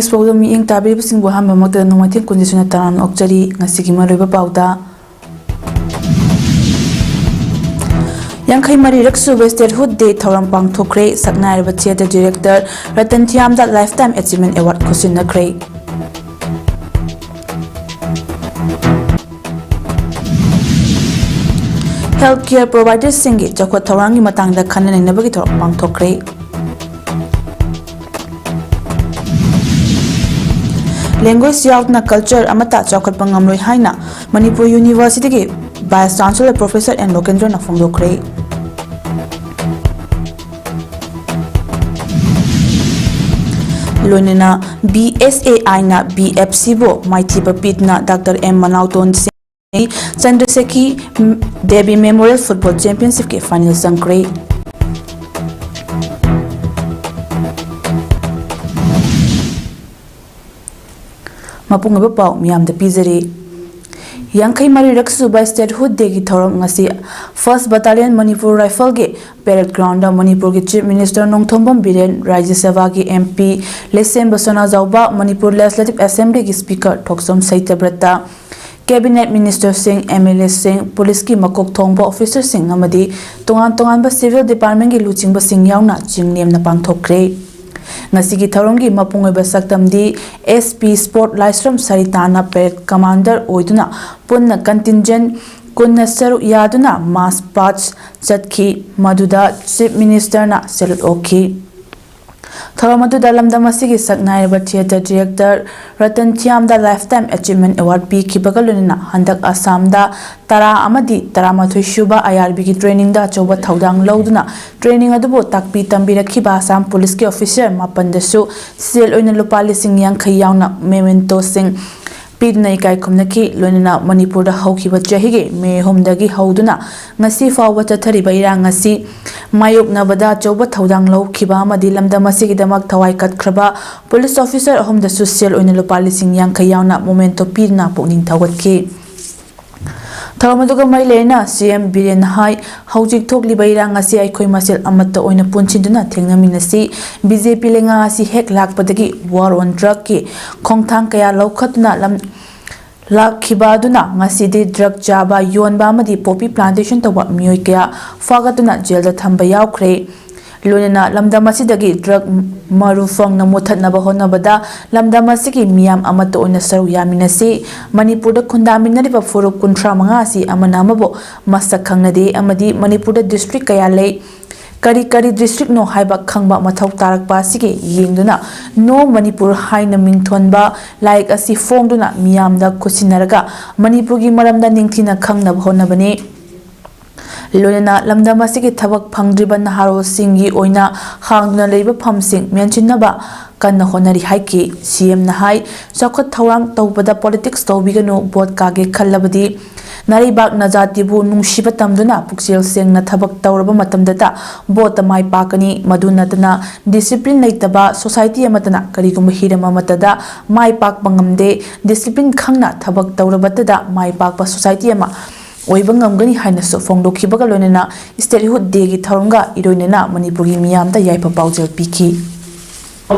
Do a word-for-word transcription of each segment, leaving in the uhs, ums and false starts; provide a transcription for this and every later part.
ꯄꯥꯎꯗꯝ ꯃꯤꯠꯌꯦꯡ ꯇꯥꯕꯤꯔꯤꯕꯁꯤꯡꯕꯨ ꯑꯍꯥꯟꯕꯃꯛꯇꯗ ꯅꯣꯡꯃꯥꯏꯊꯦꯝ ꯀꯨꯟꯖꯤꯠꯁꯨꯅ ꯇꯔꯥꯝꯅ ꯑꯣꯛꯆꯔꯤ꯫ ꯉꯁꯤꯒꯤ ꯃꯔꯨꯑꯣꯏꯕ ꯄꯥꯎꯗ, ꯌꯥꯡꯈꯩ ꯃꯔꯤꯔꯛ ꯁꯨꯕ Statehood Day ꯊꯧꯔꯝ ꯄꯥꯡꯊꯣꯛꯈ꯭ꯔꯦ꯫ ꯁꯛꯅꯥꯏꯔꯕ theatre director Ratan ꯊꯤꯌꯥꯝꯗ Lifetime Achievement Award ꯈꯨꯠꯁꯤꯟꯅꯈ꯭ꯔꯦ꯫ Health care providerꯁꯤꯡꯒꯤ ꯆꯥꯎꯈꯠ ꯊꯧꯔꯥꯡꯒꯤ ꯃꯇꯥꯡꯗ ꯈꯟꯅ ꯅꯩꯅꯕꯒꯤ ꯊꯧꯔꯝ ꯄꯥꯡꯊꯣꯛꯈ꯭ꯔꯦ꯫ Language ꯌꯥꯎꯗꯅ culture ꯑꯃꯠꯇ ꯆꯥꯎꯈꯠꯄ ꯉꯝꯂꯣꯏ ꯍꯥꯏꯅ ꯃꯅꯤꯄꯨꯔ Universityꯒꯤ Vice Chancellor Professor ꯑꯦꯟ ꯂꯣꯀꯦꯟꯗ꯭ꯔꯅ ꯐꯣꯡꯗꯣꯛꯈ꯭ꯔꯦ꯫ ꯂꯣꯏꯅꯅ BSAIꯅ BFCꯕꯨ ꯃꯥꯏꯊꯤꯕ ꯄꯤꯗꯨꯅ ꯗꯥꯛꯇꯔ ꯑꯦꯝ ꯃꯅꯥꯎꯇꯣꯟ ꯁꯤꯡ ꯆꯟꯗ꯭ꯔꯁꯦꯈꯤ ꯗꯦꯕꯤ Memorial Football Championshipꯀꯤ final ꯆꯪꯈ꯭ꯔꯦ꯫ ꯃꯄꯨꯡ ꯑꯣꯏꯕ ꯄꯥꯎ ꯃꯤꯌꯥꯝꯗ ꯄꯤꯖꯔꯤ꯫ ꯌꯥꯡꯈꯩ ꯃꯔꯤꯔꯛ ꯁꯨꯕ Statehood Dayꯒꯤ ꯊꯧꯔꯝ ꯉꯁꯤ First Battalion Manipur Rifleꯒꯤ parade groundꯗ ꯃꯅꯤꯄꯨꯔꯒꯤ Chief Minister ꯅꯣꯡꯊꯣꯝꯕꯝ ꯕꯤꯔꯦꯟ, ꯔꯥꯖ꯭ꯌ ꯁꯚꯥꯒꯤ MP ꯂꯩꯁꯦꯝꯕ ꯁꯣꯅꯥꯖꯥꯎꯕ, ꯃꯅꯤꯄꯨꯔ Legislative Assemblyꯒꯤ Speaker ꯊꯣꯛꯆꯣꯝ ꯁꯩꯇꯕ꯭ꯔꯇ, Cabinet Ministerꯁꯤꯡ, MLAꯁꯤꯡ, ꯄꯨꯂꯤꯁꯀꯤ ꯃꯀꯣꯛ ꯊꯣꯡꯕ officerꯁꯤꯡ ꯑꯃꯗꯤ ꯇꯣꯉꯥꯟ ꯇꯣꯉꯥꯟꯕ civil departmentꯀꯤ ꯂꯨꯆꯤꯡꯕꯁꯤꯡ ꯌꯥꯎꯅ ꯆꯤꯡꯂꯦꯝꯅ ꯄꯥꯡꯊꯣꯛꯈ꯭ꯔꯦ꯫ ꯉꯁꯤꯒꯤ ꯊꯧꯔꯝꯒꯤ ꯃꯄꯨꯡ ꯑꯣꯏꯕ ꯁꯛꯇꯝꯗꯤ SP Sport ꯂꯥꯏꯁ꯭ꯔꯝ ꯁꯔꯤꯇꯥꯅ parade commander ꯑꯣꯏꯗꯨꯅ ꯄꯨꯟꯅ contingent ꯀꯨꯟꯅ ꯁꯔꯨꯛ ꯌꯥꯗꯨꯅ march past ꯆꯠꯈꯤ꯫ ꯃꯗꯨꯗ Chief Ministerꯅ salute ꯑꯣꯛꯈꯤ꯫ ꯊꯧꯔꯝ ꯑꯗꯨꯗ ꯂꯝꯗꯝ ꯑꯁꯤꯒꯤ ꯁꯛꯅꯥꯏꯔꯕ theatre director Ratan ꯊꯤꯌꯥꯝꯗ Lifetime Achievement Award ꯄꯤꯈꯤꯕꯒ ꯂꯣꯏꯅꯅ ꯍꯟꯗꯛ ꯑꯁꯥꯝꯗ ꯇꯔꯥ ꯑꯃꯗꯤ ꯇꯔꯥꯃꯥꯊꯣꯏ ꯁꯨꯕ IRBꯒꯤ trainingꯗ ꯑꯆꯧꯕ ꯊꯧꯗꯥꯡ ꯂꯧꯗꯨꯅ training ꯑꯗꯨꯕꯨ ꯇꯥꯛꯄꯤ ꯇꯝꯕꯤꯔꯛꯈꯤꯕ ꯑꯁꯥꯝ ꯄꯨꯂꯤꯁꯀꯤ officer ꯃꯥꯄꯟꯗꯁꯨ ꯁꯦꯜ ꯑꯣꯏꯅ ꯂꯨꯄꯥ ꯂꯤꯁꯤꯡ ꯌꯥꯡꯈꯩ ꯌꯥꯎꯅ mementoꯁꯤꯡ ꯄꯤꯗꯨꯅ ꯏꯀꯥꯏ ꯈꯨꯝꯅꯈꯤ꯫ ꯂꯣꯏꯅꯅ ꯃꯅꯤꯄꯨꯔꯗ ꯍꯧꯈꯤꯕ ꯆꯍꯤꯒꯤ ꯃꯦ ꯑꯍꯨꯝꯗꯒꯤ ꯍꯧꯗꯨꯅ ꯉꯁꯤ ꯐꯥꯎꯕ ꯆꯠꯊꯔꯤꯕ ꯏꯔꯥꯡ ꯑꯁꯤ ꯃꯥꯌꯣꯛꯅꯕꯗ ꯑꯆꯧꯕ ꯊꯧꯗꯥꯡ ꯂꯧꯈꯤꯕ ꯑꯃꯗꯤ ꯂꯝꯗꯝ ꯑꯁꯤꯒꯤꯗꯃꯛ ꯊꯋꯥꯏ ꯀꯠꯈ꯭ꯔꯕ ꯄꯨꯂꯤꯁ officer ꯑꯍꯨꯝꯗꯁꯨ ꯁꯦꯜ ꯑꯣꯏꯅ ꯂꯨꯄꯥ ꯂꯤꯁꯤꯡ ꯌꯥꯡꯈꯩ ꯌꯥꯎꯅ memento ꯄꯤꯗꯨꯅ ꯄꯨꯛꯅꯤꯡ ꯊꯧꯒꯠꯈꯤ꯫ ꯊꯧꯔꯝ ꯑꯗꯨꯒ ꯃꯔꯤ ꯂꯩꯅꯅ ꯁꯤ ꯑꯦꯝ ꯕꯤꯔꯦꯟꯅ ꯍꯥꯏ, ꯍꯧꯖꯤꯛ ꯊꯣꯛꯂꯤꯕ ꯏꯔꯥꯡ ꯑꯁꯤ ꯑꯩꯈꯣꯏ ꯃꯁꯦꯜ ꯑꯃꯠꯇ ꯑꯣꯏꯅ ꯄꯨꯟꯁꯤꯟꯗꯨꯅ ꯊꯦꯡꯅꯃꯤꯟꯅꯁꯤ꯫ ꯕꯤ ꯖꯦ ꯄꯤ ꯂꯩꯉꯥꯛ ꯑꯁꯤ ꯍꯦꯛ ꯂꯥꯛꯄꯗꯒꯤ war on drugꯀꯤ ꯈꯣꯡꯊꯥꯡ ꯀꯌꯥ ꯂꯧꯈꯠꯇꯨꯅ ꯂꯝ ꯂꯥꯛꯈꯤꯕ ꯑꯗꯨꯅ ꯉꯁꯤꯗꯤ drug ꯆꯥꯕ, ꯌꯣꯟꯕ ꯑꯃꯗꯤ poppy plantation ꯇꯧꯕ ꯃꯤꯑꯣꯏ ꯀꯌꯥ ꯐꯥꯒꯠꯇꯨꯅ ꯖꯦꯜꯗ ꯊꯝꯕ ꯌꯥꯎꯈ꯭ꯔꯦ꯫ ꯂꯣꯏꯅꯅ ꯂꯝꯗꯝ ꯑꯁꯤꯗꯒꯤ drug ꯃꯔꯨ ꯐꯪꯅ ꯃꯨꯊꯠꯅꯕ ꯍꯣꯠꯅꯕꯗ ꯂꯝꯗꯝ ꯑꯁꯤꯒꯤ ꯃꯤꯌꯥꯝ ꯑꯃꯠꯇ ꯑꯣꯏꯅ ꯁꯔꯨꯛ ꯌꯥꯃꯤꯟꯅꯁꯤ꯫ ꯃꯅꯤꯄꯨꯔꯗ ꯈꯨꯟꯗꯥꯃꯤꯟꯅꯔꯤꯕ ꯐꯨꯔꯨꯞ ꯀꯨꯟꯊ꯭ꯔꯥ ꯃꯉꯥ ꯑꯁꯤ ꯑꯃꯅ ꯑꯃꯕꯨ ꯃꯁꯛ ꯈꯪꯅꯗꯦ ꯑꯃꯗꯤ ꯃꯅꯤꯄꯨꯔꯗ district ꯀꯌꯥ ꯂꯩ, ꯀꯔꯤ ꯀꯔꯤ districtꯅꯣ ꯍꯥꯏꯕ ꯈꯪꯕ ꯃꯊꯧ ꯇꯥꯔꯛꯄ ꯑꯁꯤꯒꯤ ꯌꯦꯡꯗꯨꯅ No Manipur ꯍꯥꯏꯅ ꯃꯤꯡꯊꯣꯟꯕ ꯂꯥꯏꯔꯤꯛ ꯑꯁꯤ ꯐꯣꯡꯗꯨꯅ ꯃꯤꯌꯥꯝꯗ ꯈꯨꯠꯁꯤꯟꯅꯔꯒ ꯃꯅꯤꯄꯨꯔꯒꯤ ꯃꯔꯝꯗ ꯅꯤꯡꯊꯤꯅ ꯈꯪꯅꯕ ꯍꯣꯠꯅꯕꯅꯤ꯫ ꯂꯣꯏꯅꯅ ꯂꯝꯗꯝ ꯑꯁꯤꯒꯤ ꯊꯕꯛ ꯐꯪꯗ꯭ꯔꯤꯕ ꯅꯍꯥꯔꯣꯜꯁꯤꯡꯒꯤ ꯑꯣꯏꯅ ꯍꯥꯡꯗꯨꯅ ꯂꯩꯕ ꯐꯝꯁꯤꯡ ꯃꯦꯟꯁꯤꯟꯅꯕ ꯀꯟꯅ ꯍꯣꯠꯅꯔꯤ ꯍꯥꯏꯈꯤ꯫ ꯁꯤ ꯑꯦꯝꯅ ꯍꯥꯏ, ꯆꯥꯎꯈꯠ ꯊꯧꯔꯥꯡ ꯇꯧꯕꯗ politics ꯇꯧꯕꯤꯒꯅꯨ, vote ꯀꯥꯒꯦ ꯈꯜꯂꯕꯗꯤ ꯅꯥꯔꯩꯕꯥꯛ ꯅꯖꯥꯇꯤꯕꯨ ꯅꯨꯡꯁꯤꯕ ꯇꯝꯗꯨꯅ ꯄꯨꯛꯆꯦꯜ ꯁꯦꯡꯅ ꯊꯕꯛ ꯇꯧꯔꯕ ꯃꯇꯝꯗꯇ voteꯇ ꯃꯥꯏ ꯄꯥꯛꯀꯅꯤ꯫ ꯃꯗꯨ ꯅꯠꯇꯅ discipline ꯂꯩꯇꯕ society ꯑꯃꯠꯇꯅ ꯀꯔꯤꯒꯨꯝꯕ ꯍꯤꯔꯝ ꯑꯃꯠꯇꯗ ꯃꯥꯏ ꯄꯥꯛꯄ ꯉꯝꯗꯦ꯫ Discipline ꯈꯪꯅ ꯊꯕꯛ ꯇꯧꯔꯕꯇꯗ ꯃꯥꯏ ꯄꯥꯛꯄ society ꯑꯃ ꯑꯣꯏꯕ ꯉꯝꯒꯅꯤ ꯍꯥꯏꯅꯁꯨ ꯐꯣꯡꯗꯣꯛꯈꯤꯕꯒ ꯂꯣꯏꯅꯅ Statehood Dayꯒꯤ ꯊꯧꯔꯝꯒ ꯏꯔꯣꯏꯅꯅ ꯃꯅꯤꯄꯨꯔꯒꯤ ꯃꯤꯌꯥꯝꯗ ꯌꯥꯏꯐ ꯄꯥꯎꯖꯦꯜ ꯄꯤꯈꯤ꯫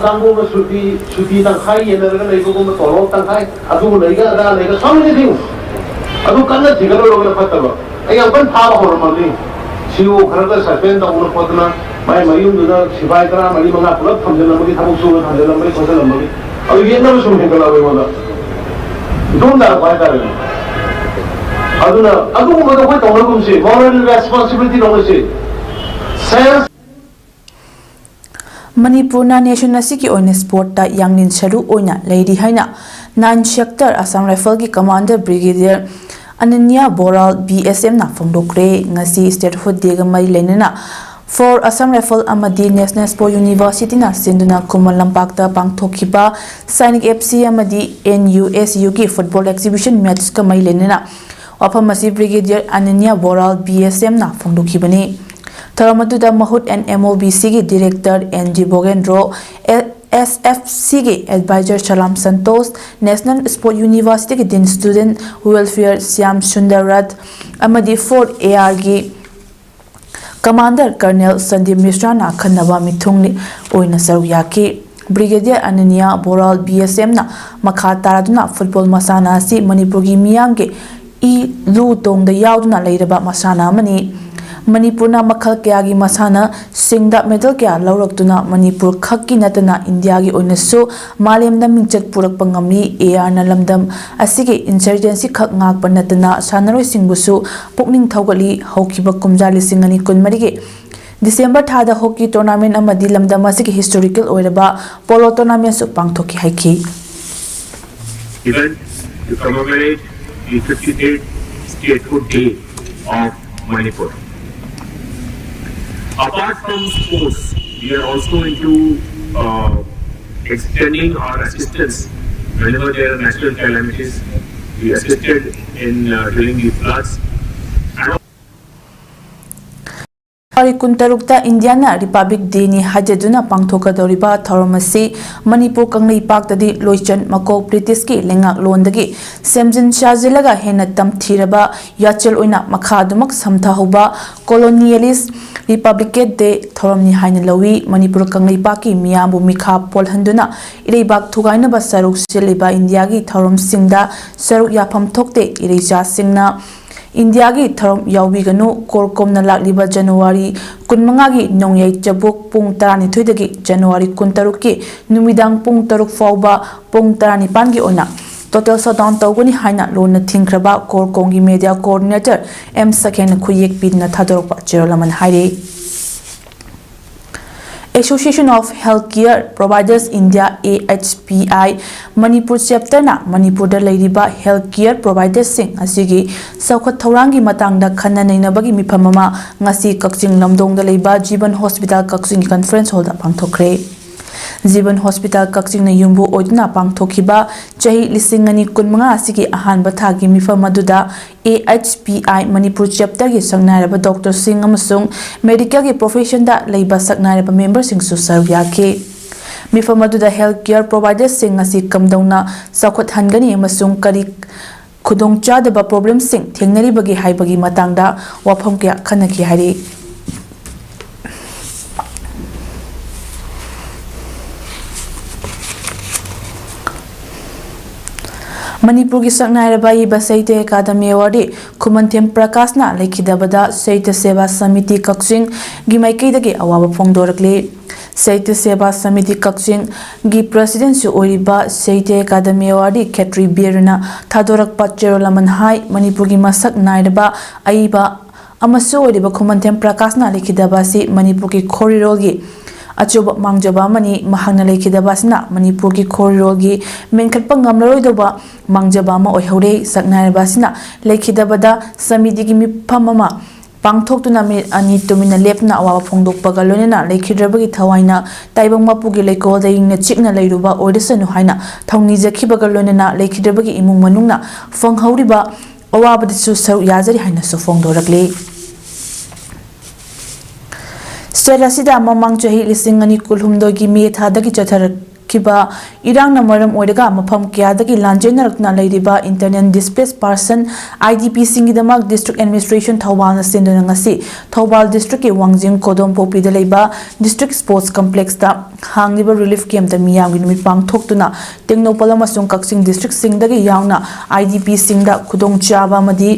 ꯀꯥꯡꯕꯨ ꯑꯃ ꯁꯨꯇꯤ, ꯁꯨꯇꯤ ꯇꯪꯈꯥꯏ ꯌꯦꯟꯅꯔꯒ ꯂꯩꯕꯒꯨꯝꯕ, ꯇꯣꯂꯣꯞ ꯇꯪꯈꯥꯏ, ꯑꯗꯨ ꯂꯩꯒ ꯑꯗꯥ ꯂꯩꯒ, so many things꯫ ꯑꯗꯨ ꯀꯟꯅ ꯊꯤꯒꯠꯂꯨꯔꯒꯅ ꯐꯠꯇꯕ꯫ ꯑꯩ ꯌꯥꯝ ꯀꯟꯅ ꯐꯥꯕ ꯍꯧꯔꯝꯃꯕꯅꯤ꯫ ꯁꯤ ꯏ ꯑꯣ ꯈꯔꯒ suspend ꯇꯧꯗꯅ ꯈꯣꯠꯇꯅ, ꯃꯥꯏ ꯃꯌꯨꯝꯗꯨꯗ ꯁꯤꯐꯥꯏ ꯇꯔꯥꯃꯔꯤ ꯃꯉꯥ ꯄꯨꯂꯞ ꯊꯝꯖꯤꯜꯂꯝꯕꯒꯤ, ꯊꯕꯛ ꯁꯨꯕ ꯊꯝꯖꯤꯜꯂꯝꯕꯒꯤ ꯈꯣꯠꯆꯜꯂꯝꯕꯒꯤ, ꯑꯗꯨ ꯌꯦꯠꯅꯕ ꯁꯨꯝ ꯍꯦꯟꯒꯠꯂꯛꯑꯕ ꯑꯩꯉꯣꯟꯗ꯫ ꯏꯇꯣꯝ ꯇꯥꯔꯛꯄ ꯍꯥꯏꯇꯥꯔꯦꯅꯦ꯫ ꯑꯗꯨꯅ ꯑꯗꯨꯒꯨꯝꯕꯗꯣ ꯑꯩꯈꯣꯏ ꯇꯧꯅꯒꯨꯝꯁꯤ, moral responsibility ꯂꯧꯅꯁꯤ꯫ Self ꯃꯅꯤꯄꯨꯔꯅ nation ꯑꯁꯤꯒꯤ ꯑꯣꯏꯅ sportꯇ ꯌꯥꯡꯂꯦꯟ ꯁꯔꯨ ꯑꯣꯏꯅ ꯂꯩꯔꯤ ꯍꯥꯏꯅ Nine Sector Assam Riflesꯀꯤ commander Brigadier ꯑꯅꯟꯌ ꯕꯣꯔꯥꯜ B S Fꯅ ꯐꯣꯡꯗꯣꯛꯈ꯭ꯔꯦ꯫ ꯉꯁꯤ Statehood Dayꯒ ꯃꯔꯤ ꯂꯩꯅꯅ Four Assam Rifles ꯑꯃꯗꯤ National Sports Universityꯅ ꯁꯤꯟꯗꯨꯅ ꯈꯨꯃꯟ ꯂꯝꯄꯥꯛꯇ ꯄꯥꯡꯊꯣꯛꯈꯤꯕ Sainik F C ꯑꯃꯗꯤ N U S Uꯒꯤ football exhibition matchꯀ ꯃꯔꯤ ꯂꯩꯅꯅ ꯋꯥꯐꯝ ꯑꯁꯤ Brigadier ꯑꯅꯟꯌ ꯕꯣꯔꯥꯜ B S Fꯅ ꯐꯣꯡꯗꯣꯛꯈꯤꯕꯅꯤ꯫ ꯊꯧꯔꯝ ꯑꯗꯨꯗ Mahut and M O B Cꯒꯤ director N G Bogendro, S F ꯁꯤꯒꯤ ꯑꯦꯗꯚꯥꯏꯖꯔ ꯁꯂꯥꯝ ꯁꯟꯇꯣꯁ, ꯅꯦꯁꯅꯦꯜ ꯁ꯭ꯄꯣꯔꯠ ꯌꯨꯅꯤꯚꯔꯁꯤꯇꯤꯒꯤ ꯗꯤꯟ ꯁ꯭ꯇꯨꯗꯦꯟꯠ ꯋꯦꯜꯐꯤꯌꯔ ꯁ꯭ꯌꯥꯝ ꯁꯨꯟꯗꯔ ꯔꯊ ꯑꯃꯗꯤ ꯐꯣꯔꯠ ꯑꯦ ꯑꯥꯔꯒꯤ ꯀꯃꯥꯟꯗꯔ ꯀꯔꯅꯦꯜ ꯁꯟꯗꯤꯞ ꯃꯤꯁ꯭ꯔꯥꯅ ꯑꯈꯟꯅꯕ ꯃꯤꯊꯨꯡꯂꯤ ꯑꯣꯏꯅ ꯁꯔꯨꯛ ꯌꯥꯈꯤ꯫ ꯕ꯭ꯔꯤꯒꯦꯗꯤꯌꯔ ꯑꯅꯅꯤꯌꯥ ꯕꯣꯔꯥꯜ ꯕꯤ ꯑꯦꯁ ꯑꯦꯝꯅ ꯃꯈꯥ ꯇꯥꯔꯗꯨꯅ ꯐꯨꯠꯕꯣꯜ ꯃꯁꯥꯟꯅ ꯑꯁꯤ ꯃꯅꯤꯄꯨꯔꯒꯤ ꯃꯤꯌꯥꯝꯒꯤ ꯏ ꯂꯨ ꯇꯣꯡꯗ ꯌꯥꯎꯗꯨꯅ ꯂꯩꯔꯕ ꯃꯁꯥꯟꯅ ꯑꯃꯅꯤ꯫ ꯃꯅꯤꯄꯨꯔꯅ ꯃꯈꯜ ꯀꯌꯥꯒꯤ ꯃꯁꯥꯟꯅꯁꯤꯡꯗ ꯃꯦꯗꯜ ꯀꯌꯥ ꯂꯧꯔꯛꯇꯨꯅ ꯃꯅꯤꯄꯨꯔ ꯈꯛꯀꯤ ꯅꯠꯇꯅ ꯏꯟꯗꯤꯌꯥꯒꯤ ꯑꯣꯏꯅꯁꯨ ꯃꯥꯂꯦꯝꯗ ꯃꯤꯡꯆꯠ ꯄꯨꯔꯛꯄ ꯉꯝꯃꯤ꯫ ꯑꯦ ꯑꯥꯔꯅ ꯂꯝꯗꯝ ꯑꯁꯤꯒꯤ ꯏꯟꯁꯔꯖꯦꯟꯁꯤ ꯈꯛ ꯉꯥꯛꯄ ꯅꯠꯇꯅ ꯁꯥꯟꯅꯔꯣꯏꯁꯤꯡꯕꯨꯁꯨ ꯄꯨꯛꯅꯤꯡ ꯊꯧꯒꯠꯂꯤ꯫ ꯍꯧꯈꯤꯕ ꯀꯨꯝꯖꯥ ꯂꯤꯁꯤꯡ ꯑꯅꯤ ꯀꯨꯟꯃꯔꯤꯒꯤ ꯗꯤꯁꯦꯝꯕꯔ ꯊꯥꯗ ꯍꯣꯀꯤ ꯇꯣꯔꯅꯥꯃꯦꯟ ꯑꯃꯗꯤ ꯂꯝꯗꯝ ꯑꯁꯤꯒꯤ ꯍꯤꯁꯇꯣꯔꯤꯀꯦꯜ ꯑꯣꯏꯔꯕ ꯄꯣꯂꯣ ꯇꯣꯔꯅꯥꯃꯦꯟꯁꯨ ꯄꯥꯡꯊꯣꯛꯈꯤ ꯍꯥꯏꯈꯤ꯫ Event to commemorate the fifty-third Statehood Day of Manipur. Apart from sports, we are also into uh, extending our assistance whenever there are natural calamities. We assisted in uh, during the floods. And January ꯀꯨꯟꯇꯔꯨꯛꯇ ꯏꯟꯗꯤꯌꯥꯅ republic day ꯍꯥꯏꯖꯗꯨꯅ ꯄꯥꯡꯊꯣꯛꯀꯗꯧꯔꯤꯕ ꯊꯧꯔꯝ ꯑꯁꯤ ꯃꯅꯤꯄꯨꯔ ꯀꯪꯂꯩꯄꯥꯛꯇꯗꯤ ꯂꯣꯏꯆꯟ ꯃꯀꯣꯛ ꯕ꯭ꯔꯤꯇꯤꯁꯀꯤ ꯂꯩꯉꯥꯛꯂꯣꯟꯗꯒꯤ ꯁꯦꯝꯖꯤꯟ ꯁꯥꯖꯤꯜꯂꯒ ꯍꯦꯟꯅ ꯇꯝꯊꯤꯔꯕ ꯌꯥꯆꯦꯜ ꯑꯣꯏꯅ ꯃꯈꯥ ꯑꯗꯨꯃꯛ ꯁꯝꯊꯍꯧꯕ ꯀꯣꯂꯣꯅꯤꯌꯦꯂꯤꯁ ꯔꯤꯄꯕ꯭ꯂꯤꯀꯦꯠ ꯗꯦ ꯊꯧꯔꯝꯅꯤ ꯍꯥꯏꯅ ꯂꯧꯏ꯫ ꯃꯅꯤꯄꯨꯔ ꯀꯪꯂꯩꯄꯥꯛꯀꯤ ꯃꯤꯌꯥꯝꯕꯨ ꯃꯤꯈꯥ ꯄꯣꯜꯍꯟꯗꯨꯅ ꯏꯔꯩꯕꯥꯛ ꯊꯨꯒꯥꯏꯅꯕ ꯁꯔꯨꯛ ꯁꯤꯜꯂꯤꯕ ꯏꯟꯗꯤꯌꯥꯒꯤ ꯊꯧꯔꯝꯁꯤꯡꯗ ꯁꯔꯨꯛ ꯌꯥꯐꯝ ꯊꯣꯛꯇꯦ꯫ ꯏꯔꯩꯆꯥꯁꯤꯡꯅ ꯏꯟꯗꯤꯌꯥꯒꯤ ꯊꯧꯔꯝ ꯌꯥꯎꯕꯤꯒꯅꯨ꯫ ꯀꯣꯔ ꯀꯣꯝꯅ ꯂꯥꯛꯂꯤꯕ ꯖꯅꯋꯥꯔꯤ ꯀꯨꯟꯃꯉꯥꯒꯤ ꯅꯣꯡꯌꯥꯏ ꯆꯕꯨꯛ ꯄꯨꯡ ꯇꯔꯥꯅꯤꯊꯣꯏꯗꯒꯤ ꯖꯅꯋꯥꯔꯤ ꯀꯨꯟꯇꯔꯨꯛꯀꯤ ꯅꯨꯃꯤꯗꯥꯡ ꯄꯨꯡ ꯇꯔꯨꯛ ꯐꯥꯎꯕ ꯄꯨꯡ ꯇꯔꯥꯅꯤꯄꯥꯟꯒꯤ ꯑꯣꯏꯅ ꯇꯣꯇꯦꯜ ꯁꯠꯗꯥꯎꯟ ꯇꯧꯒꯅꯤ ꯍꯥꯏꯅ ꯂꯣꯟꯅ ꯊꯤꯡꯈ꯭ꯔꯕ ꯀꯣꯔ ꯀꯣꯝꯒꯤ ꯃꯦꯗꯤꯌꯥ ꯀꯣꯑꯣꯔꯗꯤꯅꯦꯇꯔ ꯑꯦꯝ ꯁꯈꯦꯟꯅ ꯈꯨꯌꯦꯛ ꯄꯤꯗꯨꯅ ꯊꯥꯗꯣꯔꯛꯄ ꯆꯦꯔꯣꯜ ꯑꯃꯅ ꯍꯥꯏꯔꯤ꯫ Association of Healthcare Providers India, A H P I, Manipur ꯆꯦꯞꯇꯔꯅ ꯃꯅꯤꯄꯨꯔꯗ ꯂꯩꯔꯤꯕ ꯍꯦꯜꯊ ꯀꯤꯌꯔ ꯄ꯭ꯔꯣꯚꯥꯏꯗꯔꯁꯤꯡ ꯑꯁꯤꯒꯤ ꯆꯥꯎꯈꯠ ꯊꯧꯔꯥꯡꯒꯤ ꯃꯇꯥꯡꯗ ꯈꯟꯅ ꯅꯩꯅꯕꯒꯤ ꯃꯤꯐꯝ ꯑꯃ ꯉꯁꯤ ꯀꯛꯆꯤꯡ ꯂꯝꯗꯣꯡꯗ ꯂꯩꯕ ꯖꯤꯕꯟ ꯍꯣꯁꯄꯤꯇꯥꯜ ꯀꯛꯆꯤꯡꯒꯤ ꯀꯟꯐꯔꯦꯟꯁ ꯍꯣꯜꯗ ꯄꯥꯡꯊꯣꯛꯈ꯭ꯔꯦ꯫ ꯖꯤꯕꯟ ꯍꯣꯁꯄꯤꯇꯥꯜ ꯀꯛꯆꯤꯡꯅ ꯌꯨꯝꯕꯨ ꯑꯣꯏꯗꯨꯅ ꯄꯥꯡꯊꯣꯛꯈꯤꯕ ꯆꯍꯤ ꯂꯤꯁꯤꯡ ꯑꯅꯤ ꯀꯨꯟꯃꯉꯥ ꯑꯁꯤꯒꯤ ꯑꯍꯥꯟꯕ ꯊꯥꯒꯤ ꯃꯤꯐꯝ ꯑꯗꯨꯗ A H P I Manipur ꯆꯦꯞꯇꯔꯒꯤ ꯁꯛꯅꯥꯏꯔꯕ ꯗꯣꯛꯇꯔꯁꯤꯡ ꯑꯃꯁꯨꯡ ꯃꯦꯗꯤꯀꯦꯜꯒꯤ ꯄ꯭ꯔꯣꯐꯦꯁꯟꯗ ꯂꯩꯕ ꯁꯛꯅꯥꯏꯔꯕ ꯃꯦꯝꯕꯔꯁꯤꯡꯁꯨ ꯁꯔꯨꯛ ꯌꯥꯈꯤ꯫ ꯃꯤꯐꯝ ꯑꯗꯨꯗ health care providerꯁꯤꯡ ꯑꯁꯤ ꯀꯝꯗꯧꯅ ꯆꯥꯎꯈꯠꯍꯟꯒꯅꯤ ꯑꯃꯁꯨꯡ ꯀꯔꯤ ꯈꯨꯗꯣꯡꯆꯥꯗꯕ problemꯁꯤꯡ ꯊꯦꯡꯅꯔꯤꯕꯒꯦ ꯍꯥꯏꯕꯒꯤ ꯃꯇꯥꯡꯗ ꯋꯥꯐꯝ ꯀꯌꯥ ꯈꯟꯅꯈꯤ ꯍꯥꯏꯔꯤ꯫ ꯃꯅꯤꯄꯨꯔꯒꯤ ꯁꯛꯅꯥꯏꯔꯕ ꯑꯏꯕ ꯁꯥꯍꯤꯇ꯭ꯌ ꯑꯦꯀꯥꯗꯃꯤ awardee ꯈꯨꯃꯟꯊꯦꯝ ꯄ꯭ꯔꯀꯥꯁꯅ ꯂꯩꯈꯤꯗꯕꯗ ꯁꯥꯍꯤꯇ꯭ꯌ ꯁꯦꯕꯥ ꯁꯃꯤꯇꯤ ꯀꯛꯆꯤꯡꯒꯤ ꯃꯥꯏꯀꯩꯗꯒꯤ ꯑꯋꯥꯕ ꯐꯣꯡꯗꯣꯔꯛꯂꯤ꯫ ꯁꯥꯍꯤꯇ꯭ꯌ ꯁꯦꯕꯥ ꯁꯃꯤꯇꯤ ꯀꯛꯆꯤꯡꯒꯤ presidentꯁꯨ ꯑꯣꯏꯔꯤꯕ ꯁꯥꯍꯤꯇ꯭ꯌ ꯑꯦꯀꯥꯗꯃꯤ awardee ꯈꯦꯇ꯭ꯔꯤ ꯕꯤꯔꯅ ꯊꯥꯗꯣꯔꯛꯄ ꯆꯦꯔꯣꯜ ꯑꯃꯅ ꯍꯥꯏ, ꯃꯅꯤꯄꯨꯔꯒꯤ ꯃꯁꯛ ꯅꯥꯏꯔꯕ ꯑꯏꯕ ꯑꯃꯁꯨ ꯑꯣꯏꯔꯤꯕ ꯈꯨꯃꯟꯊꯦꯝ ꯄ꯭ꯔꯀꯥꯁꯅ ꯂꯩꯈꯤꯗꯕ ꯑꯁꯤ ꯃꯅꯤꯄꯨꯔꯒꯤ ꯈꯣꯔꯤꯔꯣꯜꯒꯤ ꯑꯆꯧꯕ ꯃꯥꯡꯖꯕ ꯑꯃꯅꯤ꯫ ꯃꯍꯥꯛꯅ ꯂꯩꯈꯤꯗꯕ ꯑꯁꯤꯅ ꯃꯅꯤꯄꯨꯔꯒꯤ ꯈꯣꯔꯤꯔꯣꯜꯒꯤ ꯃꯦꯟꯈꯠꯄ ꯉꯝꯂꯔꯣꯏꯗꯧꯕ ꯃꯥꯡꯖꯕ ꯑꯃ ꯑꯣꯏꯍꯧꯔꯦ꯫ ꯁꯛꯅꯥꯏꯔꯕ ꯑꯁꯤꯅ ꯂꯩꯈꯤꯗꯕꯗ ꯁꯃꯤꯇꯤꯒꯤ ꯃꯤꯐꯝ ꯑꯃ ꯄꯥꯡꯊꯣꯛꯇꯨꯅ ꯃꯤꯅꯤꯠ ꯑꯅꯤ ꯇꯨꯃꯤꯟꯅ ꯂꯦꯞꯇꯨꯅ ꯑꯋꯥꯕ ꯐꯣꯡꯗꯣꯛꯄꯒ ꯂꯣꯏꯅꯅ ꯂꯩꯈꯤꯗ꯭ꯔꯕꯒꯤ ꯊꯋꯥꯏꯅ ꯇꯥꯏꯕꯪ ꯃꯄꯨꯒꯤ ꯂꯩꯀꯣꯜꯗ ꯏꯪꯅ ꯆꯤꯛꯅ ꯂꯩꯔꯨꯕ ꯑꯣꯏꯔꯁꯅꯨ ꯍꯥꯏꯅ ꯊꯧꯅꯤꯖꯈꯤꯕꯒ ꯂꯣꯏꯅꯅ ꯂꯩꯈꯤꯗ꯭ꯔꯕꯒꯤ ꯏꯃꯨꯡ ꯃꯅꯨꯡꯅ ꯐꯪꯍꯧꯔꯤꯕ ꯑꯋꯥꯕꯗꯁꯨ ꯁꯔꯨꯛ ꯌꯥꯖꯔꯤ ꯍꯥꯏꯅꯁꯨ ꯐꯣꯡꯗꯣꯔꯛꯂꯤ꯫ State ꯑꯁꯤꯗ ꯃꯃꯥꯡ ꯆꯍꯤ ꯂꯤꯁꯤꯡ ꯑꯅꯤ ꯀꯨꯟꯍꯨꯝꯗꯣꯏꯒꯤ ꯃꯦ ꯊꯥꯗꯒꯤ ꯆꯠꯊꯔꯛꯈꯤꯕ ꯏꯔꯥꯡꯅ ꯃꯔꯝ ꯑꯣꯏꯔꯒ ꯃꯐꯝ ꯀꯌꯥꯗꯒꯤ ꯂꯥꯟꯖꯦꯟꯅꯔꯛꯇꯨꯅ ꯂꯩꯔꯤꯕ internally displaced person, IDPꯁꯤꯡꯒꯤꯗꯃꯛ District Administration ꯊꯧꯕꯥꯜꯅ ꯁꯤꯟꯗꯨꯅ ꯉꯁꯤ ꯊꯧꯕꯥꯜ districtꯀꯤ ꯋꯥꯡꯖꯤꯡ ꯀꯣꯗꯣꯝꯄꯣꯛꯄꯤꯗ ꯂꯩꯕ District Sports Complexꯇ ꯍꯥꯡꯂꯤꯕ relief campꯇ ꯃꯤꯌꯥꯝꯒꯤ ꯅꯨꯃꯤꯠ ꯄꯥꯡꯊꯣꯛꯇꯨꯅ ꯇꯦꯡꯅꯧꯄꯜ ꯑꯃꯁꯨꯡ ꯀꯛꯆꯤꯡ districtꯁꯤꯡꯗꯒꯤ ꯌꯥꯎꯅ IDPꯁꯤꯡꯗ ꯈꯨꯗꯣꯡꯆꯥꯕ ꯑꯃꯗꯤ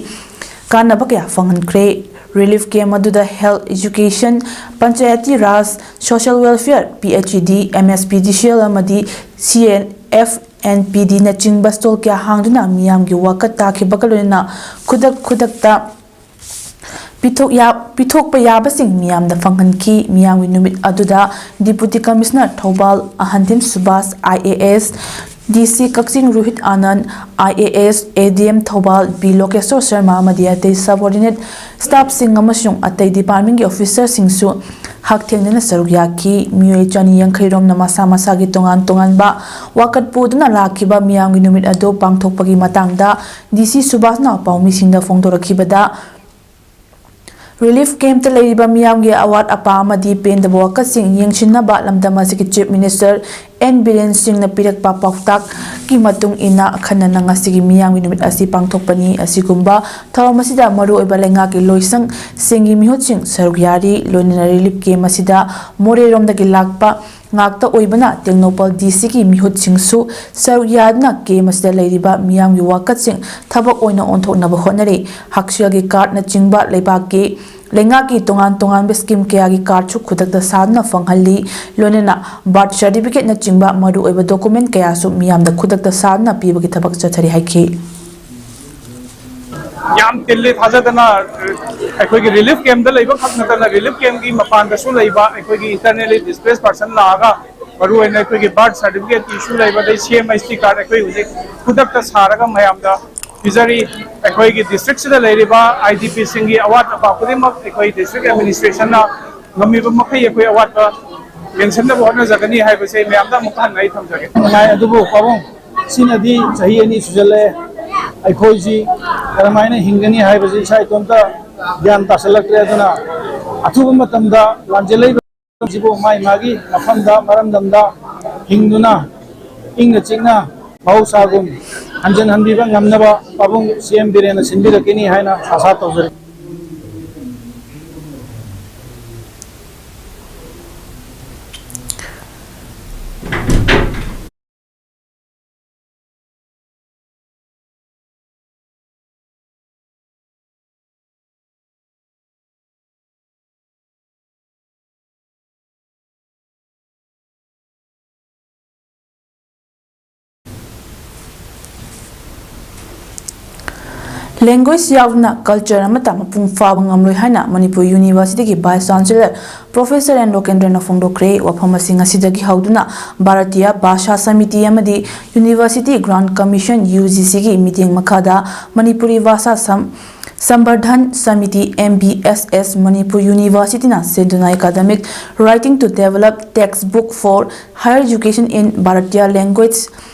ꯀꯥꯟꯅꯕ ꯀꯌꯥ ꯐꯪꯍꯟꯈ꯭ꯔꯦ꯫ Relief camp ꯑꯗꯨꯗ health, education, ꯄꯟꯆꯥꯌꯇꯤ ꯔꯥꯖ, social welfare, PHED, MSPDCL ꯑꯃꯗꯤ CNFNPDꯅꯆꯤꯡꯕ stall ꯀꯌꯥ ꯍꯥꯡꯗꯨꯅ ꯃꯤꯌꯥꯝꯒꯤ ꯋꯥꯀꯠ ꯇꯥꯈꯤꯕꯒ ꯂꯣꯏꯅꯅ ꯈꯨꯗꯛ ꯈꯨꯗꯛꯇ ꯄꯤꯊꯣꯛ ꯌꯥ-, ꯄꯤꯊꯣꯛꯄ ꯌꯥꯕꯁꯤꯡ ꯃꯤꯌꯥꯝꯗ ꯐꯪꯍꯟꯈꯤ꯫ ꯃꯤꯌꯥꯝꯒꯤ ꯅꯨꯃꯤꯠ ꯑꯗꯨꯗ Deputy Commissioner ꯊꯧꯕꯥꯜ ꯑꯍꯟꯊꯦꯝ ꯁꯨꯕꯥꯁ, IAS, DC Kakching Rohit Anand, IAS, ADM Thoubal B Lokeshwar Sharma ꯑꯃꯗꯤ ꯑꯇꯩ subordinate staffꯁꯤꯡ ꯑꯃꯁꯨꯡ ꯑꯇꯩ departmentꯀꯤ officerꯁꯤꯡꯁꯨ ꯍꯛꯊꯦꯡꯅꯅ ꯁꯔꯨꯛ ꯌꯥꯈꯤ꯫ ꯃꯤꯑꯣꯏ ꯆꯅꯤ ꯌꯥꯡꯈꯩ ꯔꯣꯝꯅ ꯃꯁꯥ ꯃꯁꯥꯒꯤ ꯇꯣꯉꯥꯟ ꯇꯣꯉꯥꯟꯕ ꯋꯥꯀꯠ ꯄꯨꯗꯨꯅ ꯂꯥꯛꯈꯤꯕ ꯃꯤꯌꯥꯝꯒꯤ ꯅꯨꯃꯤꯠ ꯑꯗꯨ ꯄꯥꯡꯊꯣꯛꯄꯒꯤ ꯃꯇꯥꯡꯗ DC ꯁꯨꯕꯥꯁꯅ ꯄꯥꯎꯃꯤꯁꯤꯡꯗ ꯐꯣꯡꯗꯣꯔꯛꯈꯤꯕꯗ, ꯔꯤꯂꯤꯐ ꯀꯦꯝꯞꯇ ꯂꯩꯔꯤꯕ ꯃꯤꯌꯥꯝꯒꯤ ꯑꯋꯥꯠ ꯑꯄꯥ ꯑꯃꯗꯤ ꯄꯦꯟꯗꯕ ꯋꯥꯀꯠꯁꯤꯡ ꯌꯦꯡꯁꯤꯟꯅꯕ ꯂꯝꯗꯝ ꯑꯁꯤꯒꯤ ꯆꯤꯐ ꯃꯤꯅꯤꯁꯇꯔ ꯑꯦꯟ ꯕꯤꯔꯦꯟ ꯁꯤꯡꯅ ꯄꯤꯔꯛꯄ ꯄꯥꯎꯇꯥꯛꯀꯤ ꯃꯇꯨꯡ ꯏꯟꯅ ꯑꯈꯟꯅꯅ ꯉꯁꯤꯒꯤ ꯃꯤꯌꯥꯝꯒꯤ ꯅꯨꯃꯤꯠ ꯑꯁꯤ ꯄꯥꯡꯊꯣꯛꯄꯅꯤ꯫ ꯑꯁꯤꯒꯨꯝꯕ ꯊꯧꯔꯝ ꯑꯁꯤꯗ ꯃꯔꯨꯑꯣꯏꯕ ꯂꯩꯉꯥꯛꯀꯤ ꯂꯣꯏꯁꯪꯁꯤꯡꯒꯤ ꯃꯤꯍꯨꯠꯁꯤꯡ ꯁꯔꯨꯛ ꯌꯥꯔꯤ꯫ ꯂꯣꯏꯅꯅ ꯔꯤꯂꯤꯐ ꯀꯦꯝꯞ ꯑꯁꯤꯗ ꯃꯣꯔꯦꯔꯣꯝꯗꯒꯤ ꯂꯥꯛꯄ ꯉꯥꯛꯇ ꯑꯣꯏꯕꯅ ꯇꯦꯡꯅꯧꯄꯜ ꯗꯤ ꯁꯤꯒꯤ ꯃꯤꯍꯨꯠꯁꯤꯡꯁꯨ ꯁꯔꯨꯛ ꯌꯥꯗꯨꯅ ꯀꯦꯝꯞ ꯑꯁꯤꯗ ꯂꯩꯔꯤꯕ ꯃꯤꯌꯥꯝꯒꯤ ꯋꯥꯀꯠꯁꯤꯡ ꯊꯕꯛ ꯑꯣꯏꯅ ꯑꯣꯟꯊꯣꯛꯅꯕ ꯍꯣꯠꯅꯔꯤ꯫ ꯍꯛꯁꯦꯜꯒꯤ ꯀꯥꯔꯗꯅꯆꯤꯡꯕ ꯂꯩꯕꯥꯛꯀꯤ ꯂꯩꯉꯥꯛꯀꯤ ꯇꯣꯉꯥꯟ ꯇꯣꯉꯥꯟꯕ ꯁ꯭ꯀꯤꯝ ꯀꯌꯥꯒꯤ ꯀꯥꯔꯗꯁꯨ ꯈꯨꯗꯛꯇ ꯁꯥꯗꯨꯅ ꯐꯪꯍꯜꯂꯤ꯫ ꯂꯣꯏꯅꯅ ꯕꯥꯔꯊ ꯁꯥꯔꯇꯤꯐꯤꯀꯦꯠꯅꯆꯤꯡꯕ ꯃꯔꯨꯑꯣꯏꯕ ꯗꯣꯀꯨꯃꯦꯟ ꯀꯌꯥꯁꯨ ꯃꯤꯌꯥꯝꯗ ꯈꯨꯗꯛꯇ ꯁꯥꯗꯨꯅ ꯄꯤꯕꯒꯤ ꯊꯕꯛ ꯆꯠꯊꯔꯤ ꯍꯥꯏꯈꯤ꯫ ꯌꯥꯝ ꯇꯤꯜꯂꯤ ꯊꯥꯖꯗꯅ ꯑꯩꯈꯣꯏꯒꯤ ꯔꯤꯂꯤꯐ ꯀꯦꯝꯞꯇ ꯂꯩꯕ ꯈꯛ ꯅꯠꯇꯅ ꯔꯤꯂꯤꯐ ꯀꯦꯝꯞꯀꯤ ꯃꯄꯥꯟꯗꯁꯨ ꯂꯩꯕ ꯑꯩꯈꯣꯏꯒꯤ ꯏꯟꯇꯔꯅꯦꯂꯤ ꯗꯤꯁꯄ꯭ꯂꯦꯁ ꯄꯔꯁꯟ ꯂꯥꯛꯑꯒ ꯃꯔꯨꯑꯣꯏꯅ ꯑꯩꯈꯣꯏꯒꯤ ꯕꯥꯔꯊ ꯁꯥꯔꯇꯤꯐꯤꯀꯦꯠꯀꯤ ꯏꯁꯨ ꯂꯩꯕ, ꯑꯗꯩ ꯁꯤ ꯑꯦꯝ ꯑꯩꯆ ꯇꯤ ꯀꯥꯔꯗ ꯑꯩꯈꯣꯏ ꯍꯧꯖꯤꯛ ꯈꯨꯗꯛꯇ ꯁꯥꯔꯒ ꯃꯌꯥꯝꯗ ꯄꯤꯖꯔꯤ꯫ ꯑꯩꯈꯣꯏꯒꯤ ꯗꯤꯁꯇ꯭ꯔꯤꯛꯁꯤꯗ ꯂꯩꯔꯤꯕ ꯑꯥꯏ ꯗꯤ ꯄꯤꯁꯤꯡꯒꯤ ꯑꯋꯥꯠ ꯑꯄꯥ ꯈꯨꯗꯤꯡꯃꯛ ꯑꯩꯈꯣꯏ ꯗꯤꯁꯇ꯭ꯔꯤꯛ ꯑꯦꯗꯃꯤꯅꯤꯁꯇ꯭ꯔꯦꯁꯟꯅ ꯉꯝꯃꯤꯕ ꯃꯈꯩ ꯑꯩꯈꯣꯏ ꯑꯋꯥꯠꯄ ꯃꯦꯟꯁꯤꯟꯅꯕ ꯍꯣꯠꯅꯖꯒꯅꯤ ꯍꯥꯏꯕꯁꯦ ꯃꯌꯥꯝꯗ ꯑꯃꯨꯛ ꯍꯟꯅ ꯑꯩ ꯊꯝꯖꯒꯦ꯫ ꯅꯨꯡꯉꯥꯏ, ꯑꯗꯨꯕꯨ ꯄꯥꯕꯨꯡ, ꯁꯤꯅꯗꯤ ꯆꯍꯤ ꯑꯅꯤ ꯁꯨꯖꯜꯂꯛꯑꯦ꯫ ꯑꯩꯈꯣꯏꯁꯤ ꯀꯔꯝꯍꯥꯏꯅ ꯍꯤꯡꯒꯅꯤ ꯍꯥꯏꯕꯁꯤ ꯏꯁꯥ ꯏꯇꯣꯝꯇ ꯒ꯭ꯌꯥꯟ ꯇꯥꯁꯤꯜꯂꯛꯇ꯭ꯔꯦ꯫ ꯑꯗꯨꯅ ꯑꯊꯨꯕ ꯃꯇꯝꯗ ꯂꯥꯟꯖꯦꯜꯂꯛꯏꯕꯁꯤꯕꯨ ꯃꯥꯏ ꯃꯥꯒꯤ ꯃꯐꯝꯗ ꯃꯔꯝꯗꯝꯗ ꯍꯤꯡꯗꯨꯅ ꯏꯪꯅ ꯆꯤꯛꯅ ꯃꯍꯧꯁꯥꯒꯨꯝ ꯍꯟꯖꯤꯟ ꯍꯟꯕꯤꯕ ꯉꯝꯅꯕ ꯄꯥꯕꯨꯡ ꯁꯤ ꯑꯦꯝ ꯕꯤꯔꯦꯟꯅ ꯁꯤꯟꯕꯤꯔꯛꯀꯅꯤ ꯍꯥꯏꯅ ꯑꯥꯁꯥ ꯇꯧꯖꯔꯤ꯫ ꯂꯦꯡꯒ꯭ꯋꯦꯖ ꯌꯥꯎꯗꯅ ꯀꯜꯆꯔ ꯑꯃꯠꯇ ꯃꯄꯨꯡ ꯐꯥꯕ ꯉꯝꯂꯣꯏ ꯍꯥꯏꯅ ꯃꯅꯤꯄꯨꯔ ꯌꯨꯅꯤꯚꯔꯁꯤꯇꯤꯒꯤ ꯚꯥꯏꯁ ꯆꯥꯟꯁꯦꯂꯔ ꯄ꯭ꯔꯣꯐꯦꯁꯔ ꯑꯦꯟ ꯂꯣꯀꯦꯟꯗ꯭ꯔꯅ ꯐꯣꯡꯗꯣꯛꯈ꯭ꯔꯦ꯫ ꯋꯥꯐꯝ ꯑꯁꯤ ꯉꯁꯤꯗꯒꯤ ꯍꯧꯗꯨꯅ ꯚꯥꯔꯇꯤꯌꯥ ꯚꯥꯁꯥ ꯁꯃꯤꯇꯤ ꯑꯃꯗꯤ university grant commission, U G ꯁꯤꯒꯤ ꯃꯤꯠꯌꯦꯡ ꯃꯈꯥꯗ ꯃꯅꯤꯄꯨꯔꯤ ꯚꯥꯁꯥ ꯁꯝ-, Sambardhan Samiti, M B S S, Manipur ꯌꯨꯅꯤꯚꯔꯁꯤꯇꯤꯅ ꯁꯤꯟꯗꯨꯅ Academic Writing to Develop Textbook for Higher Education in Bharatiya Language,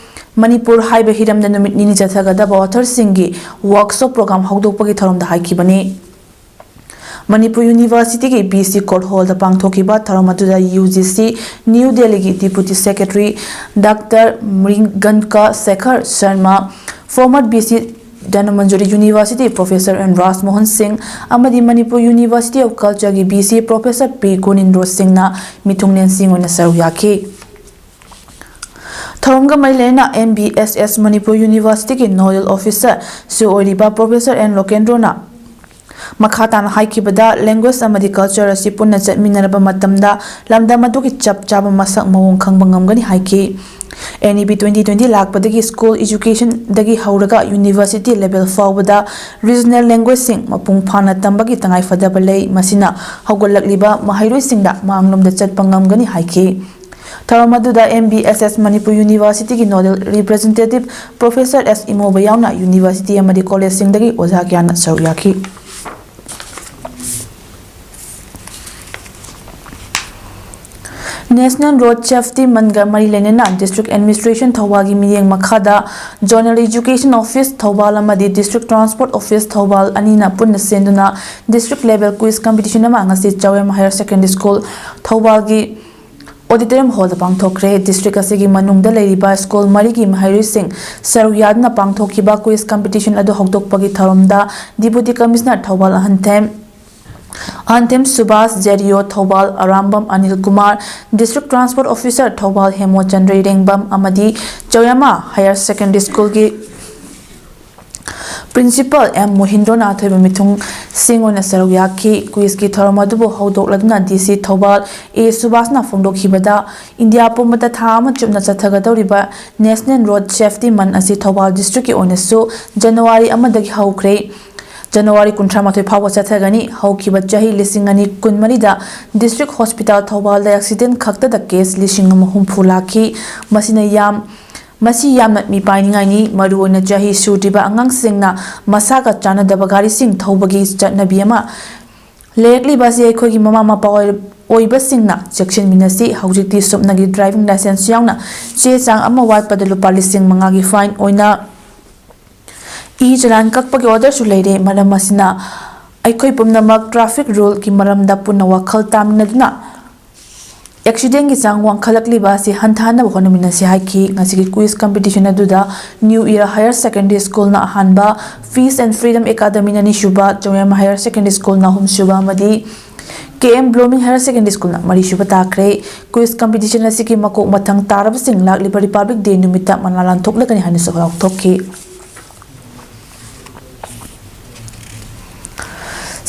Manipur ꯍꯥꯏꯕ ꯍꯤꯔꯝꯗ ꯅꯨꯃꯤꯠ ꯅꯤꯅꯤ ꯆꯠꯊꯒꯗꯕ ꯑꯣꯊꯔꯁꯤꯡꯒꯤ ꯋꯥꯔꯛꯁꯣꯞ ꯄ꯭ꯔꯣꯒ꯭ꯔꯥꯝ ꯍꯧꯗꯣꯛꯄꯒꯤ ꯊꯧꯔꯝꯗ ꯍꯥꯏꯈꯤꯕꯅꯤ꯫ ꯃꯅꯤꯄꯨꯔ ꯌꯨꯅꯤꯚꯔꯁꯤꯇꯤꯒꯤ ꯕꯤ ꯁꯤ ꯀꯣꯔꯠ ꯍꯣꯜꯗ ꯄꯥꯡꯊꯣꯛꯈꯤꯕ ꯊꯧꯔꯝ ꯑꯗꯨꯗ ꯌꯨ ꯖꯤ ꯁꯤ ꯅ꯭ꯌꯨ ꯗꯦꯜꯂꯤꯒꯤ deputy secretary doctor Mriganka Shekhar Sharma, former B C Dhanamanjuri university professor N Rajmohan Singh ꯑꯃꯗꯤ ꯃꯅꯤꯄꯨꯔ ꯌꯨꯅꯤꯚꯔꯁꯤꯇꯤ ꯑꯣꯐ ꯀꯜꯆꯔꯒꯤ B C professor P Gunindro ꯁꯤꯡꯅ ꯃꯤꯊꯨꯡꯂꯦꯟꯁꯤꯡ ꯑꯣꯏꯅ ꯁꯔꯨꯛ ꯌꯥꯈꯤ꯫ ꯊꯧꯔꯝꯒ ꯃꯔꯤ ꯂꯩꯅꯅ M B S S Manipur ꯌꯨꯅꯤꯚꯔꯁꯤꯇꯤꯒꯤ ꯅꯣꯗꯦꯜ ꯑꯣꯐꯤꯁꯔꯁꯨ ꯑꯣꯏꯔꯤꯕ ꯄ꯭ꯔꯣꯐꯦꯁꯔ ꯑꯦꯟ ꯂꯣꯀꯦꯟꯗ꯭ꯔꯣꯅ ꯃꯈꯥ ꯇꯥꯅ ꯍꯥꯏꯈꯤꯕꯗ, ꯂꯦꯡꯒ꯭ꯋꯦꯖ ꯑꯃꯗꯤ ꯀꯜꯆꯔ ꯑꯁꯤ ꯄꯨꯟꯅ ꯆꯠꯃꯤꯟꯅꯔꯕ ꯃꯇꯝꯗ ꯂꯝꯗꯝ ꯑꯗꯨꯒꯤ ꯆꯞ ꯆꯥꯕ ꯃꯁꯛ ꯃꯑꯣꯡ ꯈꯪꯕ ꯉꯝꯒꯅꯤ ꯍꯥꯏꯈꯤ꯫ ꯑꯦꯟ ꯏ ꯄꯤ twenty twenty ꯂꯥꯛꯄꯗꯒꯤ ꯁ꯭ꯀꯨꯜ ꯑꯦꯖꯨꯀꯦꯁꯟꯗꯒꯤ ꯍꯧꯔꯒ ꯌꯨꯅꯤꯚꯔꯁꯤꯇꯤ ꯂꯦꯚꯦꯜ ꯐꯥꯎꯕꯗ ꯔꯤꯖꯅꯦꯜ ꯂꯦꯡꯒ꯭ꯋꯦꯖꯁꯤꯡ ꯃꯄꯨꯡ ꯐꯥꯅ ꯇꯝꯕꯒꯤ ꯇꯉꯥꯏꯐꯗꯕ ꯂꯩ꯫ ꯃꯁꯤꯅ ꯍꯧꯒꯠꯂꯛꯂꯤꯕ ꯃꯍꯩꯔꯣꯏꯁꯤꯡꯗ ꯃꯥꯡꯂꯣꯝꯗ ꯆꯠꯄ ꯉꯝꯒꯅꯤ ꯍꯥꯏꯈꯤ꯫ ꯊꯧꯔꯝ ꯑꯗꯨꯗ M B S S Manipur ꯌꯨꯅꯤꯚꯔꯁꯤꯇꯤꯒꯤ ꯅꯣꯗꯦꯜ ꯔꯤꯄ꯭ꯔꯖꯦꯟꯇꯦꯇꯤꯚ ꯄ꯭ꯔꯣꯐꯦꯁꯔ ꯑꯦꯁ ꯏꯃꯣꯕ ꯌꯥꯎꯅ ꯌꯨꯅꯤꯚꯔꯁꯤꯇꯤ ꯑꯃꯗꯤ ꯀꯣꯂꯦꯖꯁꯤꯡꯗꯒꯤ ꯑꯣꯖꯥ ꯀꯌꯥꯅ ꯁꯔꯨꯛ ꯌꯥꯈꯤ꯫ National Road Safety Monthꯒ ꯃꯔꯤ ꯂꯩꯅꯅ District Administration ꯊꯧꯕꯥꯜꯒꯤ ꯃꯤꯠꯌꯦꯡ ꯃꯈꯥꯗ Zonal Education Office ꯊꯧꯕꯥꯜ ꯑꯃꯗꯤ District Transport Office ꯊꯧꯕꯥꯜ ꯑꯅꯤꯅ ꯄꯨꯟꯅ ꯁꯤꯟꯗꯨꯅ district level quiz competition ꯑꯃ ꯉꯁꯤ ꯆꯥꯎꯔꯦꯝ Higher Secondary School ꯊꯧꯕꯥꯜꯒꯤ auditorium hallꯗ ꯄꯥꯡꯊꯣꯛꯈ꯭ꯔꯦ꯫ District ꯑꯁꯤꯒꯤ ꯃꯅꯨꯡꯗ ꯂꯩꯔꯤꯕ ꯁ꯭ꯀꯨꯜ ꯃꯔꯤꯒꯤ ꯃꯍꯩꯔꯣꯏꯁꯤꯡ ꯁꯔꯨꯛ ꯌꯥꯗꯨꯅ ꯄꯥꯡꯊꯣꯛꯈꯤꯕ quiz competition ꯑꯗꯨ ꯍꯧꯗꯣꯛꯄꯒꯤ ꯊꯧꯔꯝꯗ Deputy Commissioner ꯊꯧꯕꯥꯜ ꯑꯍꯟꯊꯦꯝ, ꯑꯍꯟꯊꯦꯝ ꯁꯨꯕꯥꯁ, J D O Thoubal Arambam Anil Kumar, District Transport Officer Thoubal ꯍꯦꯃꯣꯆꯟꯗ꯭ꯔ ꯏꯔꯦꯡꯕꯝ ꯑꯃꯗꯤ ꯆꯧꯌꯥꯃꯥ Higher Secondary Schoolꯒꯤ Principal ꯑꯦꯝ ꯃꯣꯍꯤꯟꯗ꯭ꯔꯣꯅ ꯑꯊꯣꯏꯕ ꯃꯤꯊꯨꯡꯁꯤꯡ ꯑꯣꯏꯅ ꯁꯔꯨꯛ ꯌꯥꯈꯤ꯫ Quizꯀꯤ ꯊꯧꯔꯝ ꯑꯗꯨꯕꯨ ꯍꯧꯗꯣꯛꯂꯗꯨꯅ ꯗꯤ ꯁꯤ ꯊꯧꯕꯥꯜ ꯑꯦ ꯁꯨꯕꯥꯁꯅ ꯐꯣꯡꯗꯣꯛꯈꯤꯕꯗ, ꯏꯟꯗꯤꯌꯥ ꯄꯨꯝꯕꯗ ꯊꯥ ꯑꯃ ꯆꯨꯞꯅ ꯆꯠꯊꯒꯗꯧꯔꯤꯕ National Road Safety Month ꯑꯁꯤ ꯊꯧꯕꯥꯜ districtꯀꯤ ꯑꯣꯏꯅꯁꯨ ꯖꯅꯋꯥꯔꯤ ꯑꯃꯗꯒꯤ ꯍꯧꯈ꯭ꯔꯦ꯫ ꯖꯅꯋꯥꯔꯤ ꯀꯨꯟꯊ꯭ꯔꯥ ꯃꯥꯊꯣꯏ ꯐꯥꯎꯕ ꯆꯠꯊꯒꯅꯤ꯫ ꯍꯧꯈꯤꯕ ꯆꯍꯤ ꯂꯤꯁꯤꯡ ꯑꯅꯤ ꯀꯨꯟꯃꯔꯤꯗ District Hospital ꯊꯧꯕꯥꯜꯗ accident ꯈꯛꯇꯗ case ꯂꯤꯁꯤꯡ ꯑꯃ ꯍꯨꯝꯐꯨ ꯂꯥꯛꯈꯤ꯫ ꯃꯁꯤꯅ ꯌꯥꯝ, ꯃꯁꯤ ꯌꯥꯝꯅ ꯃꯤꯄꯥꯏꯅꯤꯡꯉꯥꯏꯅꯤ꯫ ꯃꯔꯨꯑꯣꯏꯅ ꯆꯍꯤ ꯁꯨꯗ꯭ꯔꯤꯕ ꯑꯉꯥꯡꯁꯤꯡꯅ ꯃꯁꯥꯒ ꯆꯥꯟꯅꯗꯕ ꯒꯥꯔꯤꯁꯤꯡ ꯊꯧꯕꯒꯤ ꯆꯠꯅꯕꯤ ꯑꯃ ꯂꯩꯔꯛꯂꯤꯕ ꯑꯁꯤ ꯑꯩꯈꯣꯏꯒꯤ ꯃꯃꯥ ꯃꯄꯥ ꯑꯣꯏ-, ꯑꯣꯏꯕꯁꯤꯡꯅ ꯆꯦꯛꯁꯤꯟꯃꯤꯟꯅꯁꯤ꯫ ꯍꯧꯖꯤꯛꯇꯤ ꯁꯨꯞꯅꯒꯤ driving licence ꯌꯥꯎꯅ ꯆꯦ ꯆꯥꯡ ꯑꯃ ꯋꯥꯠꯄꯗ ꯂꯨꯄꯥ ꯂꯤꯁꯤꯡ ꯃꯉꯥꯒꯤ fine ꯑꯣꯏꯅ ꯏ ꯆꯂꯥꯟ ꯀꯛꯄꯒꯤ orderꯁꯨ ꯂꯩꯔꯦ꯫ ꯃꯔꯝ ꯑꯁꯤꯅ ꯑꯩꯈꯣꯏ ꯄꯨꯝꯅꯃꯛ traffic ruleꯒꯤ ꯃꯔꯝꯗ ꯄꯨꯟꯅ ꯋꯥꯈꯜ ꯇꯥꯃꯤꯟꯅꯗꯨꯅ accidentꯒꯤ ꯆꯥꯡ ꯋꯥꯡꯈꯠꯂꯛꯂꯤꯕ ꯑꯁꯤ ꯍꯟꯊꯍꯟꯅꯕ ꯍꯣꯠꯅꯃꯤꯟꯅꯁꯤ ꯍꯥꯏꯈꯤ꯫ ꯉꯁꯤꯒꯤ quiz competition ꯑꯗꯨꯗ New Era Higher Secondary Schoolꯅ ꯑꯍꯥꯟꯕ, Peace and Freedom Academyꯅ ꯑꯅꯤꯁꯨꯕ, ꯆꯧꯌꯥꯝ Higher Secondary Schoolꯅ ꯑꯍꯨꯝꯁꯨꯕ ꯑꯃꯗꯤ K M Blooming Higher Secondary Schoolꯅ ꯃꯔꯤꯁꯨꯕ ꯇꯥꯈ꯭ꯔꯦ꯫ Quiz competition ꯑꯁꯤꯒꯤ ꯃꯀꯣꯛ ꯃꯊꯪ ꯇꯥꯔꯕꯁꯤꯡ ꯂꯥꯛꯂꯤꯕ Republic Day ꯅꯨꯃꯤꯠꯇ ꯃꯅꯥ ꯂꯥꯟꯊꯣꯛꯂꯒꯅꯤ ꯍꯥꯏꯅꯁꯨ ꯂꯥꯎꯊꯣꯛꯈꯤ꯫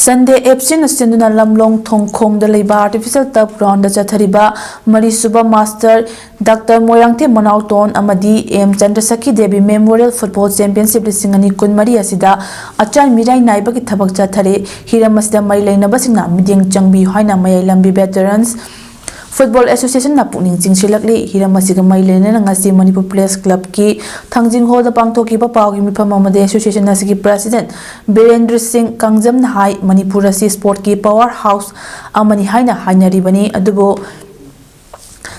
Sunday F Cꯅ ꯁꯤꯟꯗꯨꯅ ꯂꯝꯂꯣꯡ ꯊꯣꯡꯈꯣꯡꯗ ꯂꯩꯕ artificial turf groundꯗ ꯆꯠꯊꯔꯤꯕ ꯃꯔꯤꯁꯨꯕ master Doctor ꯃꯣꯏꯔꯥꯡꯊꯦꯝ ꯃꯅꯥꯎꯇꯣꯟ ꯑꯃꯗꯤ M ꯆꯟꯗ꯭ꯔꯁꯈꯤ Devi Memorial Football Championship ꯂꯤꯁꯤꯡ ꯑꯅꯤ ꯀꯨꯟꯃꯔꯤ ꯑꯁꯤꯗ ꯑꯆꯥꯏ ꯃꯤꯔꯥꯏ ꯅꯥꯏꯕꯒꯤ ꯊꯕꯛ ꯆꯠꯊꯔꯤ꯫ ꯍꯤꯔꯝ ꯑꯁꯤꯗ ꯃꯔꯤ ꯂꯩꯅꯕꯁꯤꯡꯅ ꯃꯤꯠꯌꯦꯡ ꯆꯪꯕꯤꯌꯨ ꯍꯥꯏꯅ ꯃꯌꯥꯏ ꯂꯝꯕꯤ Veterans Football Associationꯅ ꯄꯨꯛꯅꯤꯡ ꯆꯤꯡꯁꯤꯜꯂꯛꯂꯤ꯫ ꯍꯤꯔꯝ ꯑꯁꯤꯒ ꯃꯔꯤ ꯂꯩꯅꯅ ꯉꯁꯤ ꯃꯅꯤꯄꯨꯔ Press Clubꯀꯤ ꯊꯥꯡꯖꯤꯡ Hallꯗ ꯄꯥꯡꯊꯣꯛꯈꯤꯕ ꯄꯥꯎꯒꯤ ꯃꯤꯐꯝ ꯑꯃꯗ association ꯑꯁꯤꯒꯤ president ꯕꯤꯔꯦꯟꯗ꯭ꯔ ꯁꯤꯡ ꯀꯥꯡꯖꯝꯅ ꯍꯥꯏ, ꯃꯅꯤꯄꯨꯔ ꯑꯁꯤ sportꯀꯤ power house ꯑꯃꯅꯤ ꯍꯥꯏꯅ ꯍꯥꯏꯅꯔꯤꯕꯅꯤ, ꯑꯗꯨꯕꯨ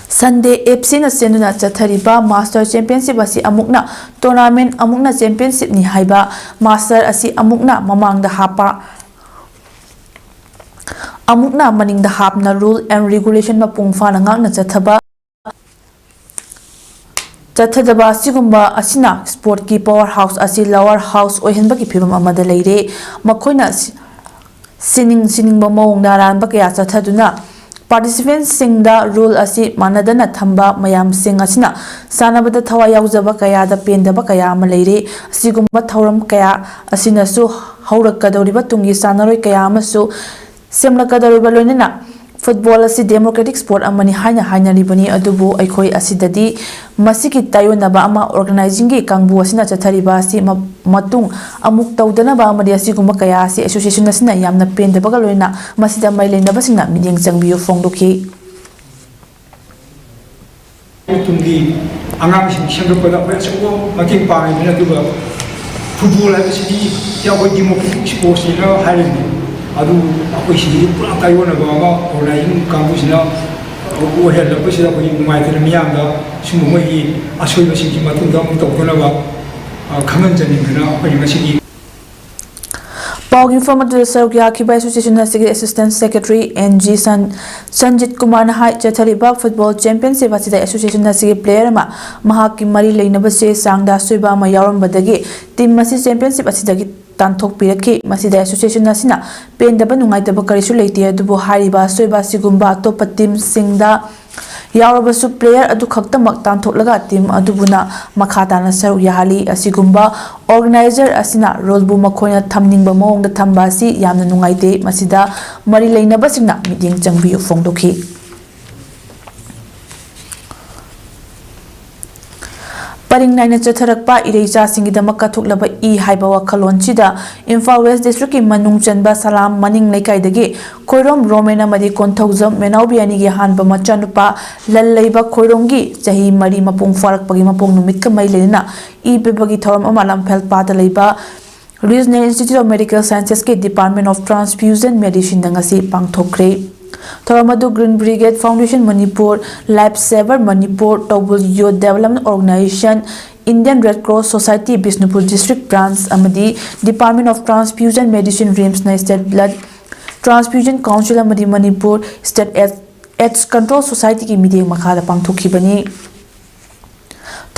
Sunday F Cꯅ ꯁꯤꯟꯗꯨꯅ ꯆꯠꯊꯔꯤꯕ master championship ꯑꯁꯤ ꯑꯃꯨꯛꯅ tournament, ꯑꯃꯨꯛꯅ championshipꯅꯤ ꯍꯥꯏꯕ master ꯑꯁꯤ ꯑꯃꯨꯛꯅ ꯃꯃꯥꯡꯗ ꯍꯥꯞꯄ ꯑꯃꯨꯛꯅ ꯃꯅꯤꯡꯗ ꯍꯥꯞꯅ rule and regulation ꯃꯄꯨꯡ ꯐꯥꯅ ꯉꯥꯛꯅ ꯆꯠꯊꯕ, ꯆꯠꯊꯗꯕ ꯑꯁꯤꯒꯨꯝꯕ ꯑꯁꯤꯅ sportꯀꯤ power house ꯑꯁꯤ lower house ꯑꯣꯏꯍꯟꯕꯒꯤ ꯐꯤꯚꯝ ꯑꯃꯗ ꯂꯩꯔꯦ꯫ ꯃꯈꯣꯏꯅ ꯁꯤ-, ꯁꯤꯅꯤꯡ ꯁꯤꯅꯤꯡꯕ ꯃꯑꯣꯡꯗ ꯑꯔꯥꯟꯕ ꯀꯌꯥ ꯆꯠꯊꯗꯨꯅ participantꯁꯤꯡꯗ rule ꯑꯁꯤ ꯃꯥꯟꯅꯗꯅ ꯊꯝꯕ ꯃꯌꯥꯝꯁꯤꯡ ꯑꯁꯤꯅ ꯁꯥꯟꯅꯕꯗ ꯊꯋꯥꯏ ꯌꯥꯎꯖꯕ ꯀꯌꯥꯗ ꯄꯦꯟꯗꯕ ꯀꯌꯥ ꯑꯃ ꯂꯩꯔꯦ꯫ ꯑꯁꯤꯒꯨꯝꯕ ꯊꯧꯔꯝ ꯀꯌꯥ ꯑꯁꯤꯅꯁꯨ ꯍꯧꯔꯛꯀꯗꯧꯔꯤꯕ ꯇꯨꯡꯒꯤ ꯁꯥꯟꯅꯔꯣꯏ ꯀꯌꯥ ꯑꯃꯁꯨ ꯁꯦꯝꯂꯛꯀꯗꯧꯔꯤꯕ, ꯂꯣꯏꯅꯅ football ꯑꯁꯤ democratic sport ꯑꯃꯅꯤ ꯍꯥꯏꯅ ꯍꯥꯏꯅꯔꯤꯕꯅꯤ, ꯑꯗꯨꯕꯨ ꯑꯩꯈꯣꯏ ꯑꯁꯤꯗꯗꯤ ꯃꯁꯤꯒꯤ ꯇꯥꯏꯑꯣꯟꯅꯕ ꯑꯃ organizingꯒꯤ ꯀꯥꯡꯕꯨ ꯑꯁꯤꯅ ꯆꯠꯊꯔꯤꯕ ꯑꯁꯤ ꯃ-, ꯃꯇꯨꯡ ꯑꯃꯨꯛ ꯇꯧꯗꯅꯕ ꯑꯃꯗꯤ ꯑꯁꯤꯒꯨꯝꯕ ꯀꯌꯥ ꯑꯁꯤ association ꯑꯁꯤꯅ ꯌꯥꯝꯅ ꯄꯦꯟꯗꯕꯒ ꯂꯣꯏꯅꯅ ꯃꯁꯤꯗ ꯃꯔꯤ ꯂꯩꯅꯕꯁꯤꯡꯅ ꯃꯤꯠꯌꯦꯡ ꯆꯪꯕꯤꯌꯨ ꯐꯣꯡꯗꯣꯛꯈꯤ꯫ ꯇꯨꯡꯒꯤ ꯑꯉꯥꯡꯁꯤꯡ ꯁꯦꯝꯒꯠꯄꯗ ꯑꯩꯈꯣꯏ ꯑꯆꯧꯕ ꯃꯇꯦꯡ ꯄꯥꯡꯉꯤꯕꯅꯤ꯫ ꯑꯗꯨꯒ football ꯍꯥꯏꯕꯁꯤꯗꯤ ꯑꯩꯈꯣꯏ democratic sportsꯅꯦꯅ ꯍꯥꯏꯔꯤꯕꯅꯤ꯫ ꯑꯗꯨ ꯑꯩꯈꯣꯏ ꯁꯤꯗꯤ ꯄꯨꯔꯥ ꯇꯥꯏꯑꯣꯟꯅꯕ ꯑꯃ organizing ꯀꯥꯡꯕꯨꯁꯤꯅ ꯑꯣꯏꯍꯜꯂꯛꯄꯁꯤꯗ ꯑꯩꯈꯣꯏ ꯅꯨꯡꯉꯥꯏꯇꯅ ꯃꯤꯌꯥꯝꯗ ꯁꯨꯝꯕ ꯃꯣꯏꯒꯤ ꯑꯁꯣꯏꯕꯁꯤꯡꯁꯤ ꯃꯇꯨꯡꯗ ꯑꯃꯨꯛ ꯇꯧꯗꯅꯕ, ꯑ, ꯈꯪꯍꯟꯖꯅꯤꯡꯗꯅ ꯑꯩꯈꯣꯏ ꯉꯁꯤꯒꯤ ꯄꯥꯎꯒꯤ ꯃꯐꯝ ꯑꯗꯨꯗ ꯁꯔꯨꯛ ꯌꯥꯈꯤꯕ association ꯑꯁꯤꯒꯤ assistant secretary N G ꯁꯟ-, ꯁꯟꯖꯤꯠ ꯀꯨꯃꯥꯔꯅ ꯍꯥꯏ, ꯆꯠꯊꯔꯤꯕ football championship ꯑꯁꯤꯗ association ꯑꯁꯤꯒꯤ player ꯑꯃ ꯃꯍꯥꯛꯀꯤ ꯃꯔꯤ ꯂꯩꯅꯕ ꯆꯦ ꯆꯥꯡꯗ ꯑꯁꯣꯏꯕ ꯑꯃ ꯌꯥꯎꯔꯝꯕꯗꯒꯤ team ꯑꯁꯤ championship ꯑꯁꯤꯗꯒꯤ ꯇꯥꯟꯊꯣꯛꯄꯤꯔꯛꯈꯤ꯫ ꯃꯁꯤꯗ association ꯑꯁꯤꯅ ꯄꯦꯟꯗꯕ ꯅꯨꯡꯉꯥꯏꯇꯕ ꯀꯔꯤꯁꯨ ꯂꯩꯇꯦ, ꯑꯗꯨꯕꯨ ꯍꯥꯏꯔꯤꯕ ꯑꯁꯣꯏꯕ ꯑꯁꯤꯒꯨꯝꯕ ꯑꯇꯣꯞꯄ teamꯁꯤꯡꯗ ꯌꯥꯎꯔꯕꯁꯨ player ꯑꯗꯨ ꯈꯛꯇꯃꯛ ꯇꯥꯟꯊꯣꯛꯂꯒ team ꯑꯗꯨꯕꯨꯅ ꯃꯈꯥ ꯇꯥꯅ ꯁꯔꯨꯛ ꯌꯥꯍꯜꯂꯤ꯫ ꯑꯁꯤꯒꯨꯝꯕ organizer ꯑꯁꯤꯅ ruleꯕꯨ ꯃꯈꯣꯏꯅ ꯊꯝꯅꯤꯡꯕ ꯃꯑꯣꯡꯗ ꯊꯝꯕ ꯑꯁꯤ ꯌꯥꯝꯅ ꯅꯨꯡꯉꯥꯏꯇꯦ꯫ ꯃꯁꯤꯗ ꯃꯔꯤ ꯂꯩꯅꯕꯁꯤꯡꯅ ꯃꯤꯠꯌꯦꯡ ꯆꯪꯕꯤꯌꯨ ꯐꯣꯡꯗꯣꯛꯈꯤ꯫ ꯄꯔꯤꯡ ꯅꯥꯏꯅ ꯆꯠꯊꯔꯛꯄ ꯏꯔꯩꯆꯥꯁꯤꯡꯒꯤꯗꯃꯛ ꯀꯠꯊꯣꯛꯂꯕ ꯏ ꯍꯥꯏꯕ ꯋꯥꯈꯜꯂꯣꯟꯁꯤꯗ ꯏꯝꯐꯥꯜ West districtꯀꯤ ꯃꯅꯨꯡ ꯆꯟꯕ ꯁꯂꯥꯝ ꯃꯅꯤꯡ ꯂꯩꯀꯥꯏꯗꯒꯤ ꯈꯣꯏꯔꯣꯝ ꯔꯣꯃꯦꯟ ꯑꯃꯗꯤ ꯀꯣꯟꯊꯧꯖꯝ ꯃꯦꯅꯥꯎꯕꯤ ꯑꯅꯤꯒꯤ ꯑꯍꯥꯟꯕ ꯃꯆꯥꯅꯨꯄꯥ ꯂꯜꯂꯩꯕ ꯈꯣꯏꯔꯣꯝꯒꯤ ꯆꯍꯤ ꯃꯔꯤ ꯃꯄꯨꯡ ꯐꯥꯔꯛꯄꯒꯤ ꯃꯄꯣꯛ ꯅꯨꯃꯤꯠꯀ ꯃꯔꯤ ꯂꯩꯅꯅ ꯏ ꯄꯤꯕꯒꯤ ꯊꯧꯔꯝ ꯑꯃ ꯂꯝꯐꯦꯜ ꯄꯥꯠꯇ ꯂꯩꯕ Regional Institute of Medical Sciencesꯀꯤ Department of Transfusion Medicineꯗ ꯉꯁꯤ ꯄꯥꯡꯊꯣꯛꯈ꯭ꯔꯦ꯫ ꯊꯧꯔꯝ ꯑꯗꯨ Green Brigade Foundation Manipur, Life Saver Manipur, ꯇꯧꯕꯨꯜ Youth Development Organization, Indian Red Cross Society Bishnupur District Branch ꯑꯃꯗꯤ Department of Transfusion Medicine, RIMSꯅ State Blood Transfusion Council ꯑꯃꯗꯤ Manipur State AIDS, AIDS Control Societyꯒꯤ ꯃꯤꯠꯌꯦꯡ ꯃꯈꯥꯗ ꯄꯥꯡꯊꯣꯛꯈꯤꯕꯅꯤ꯫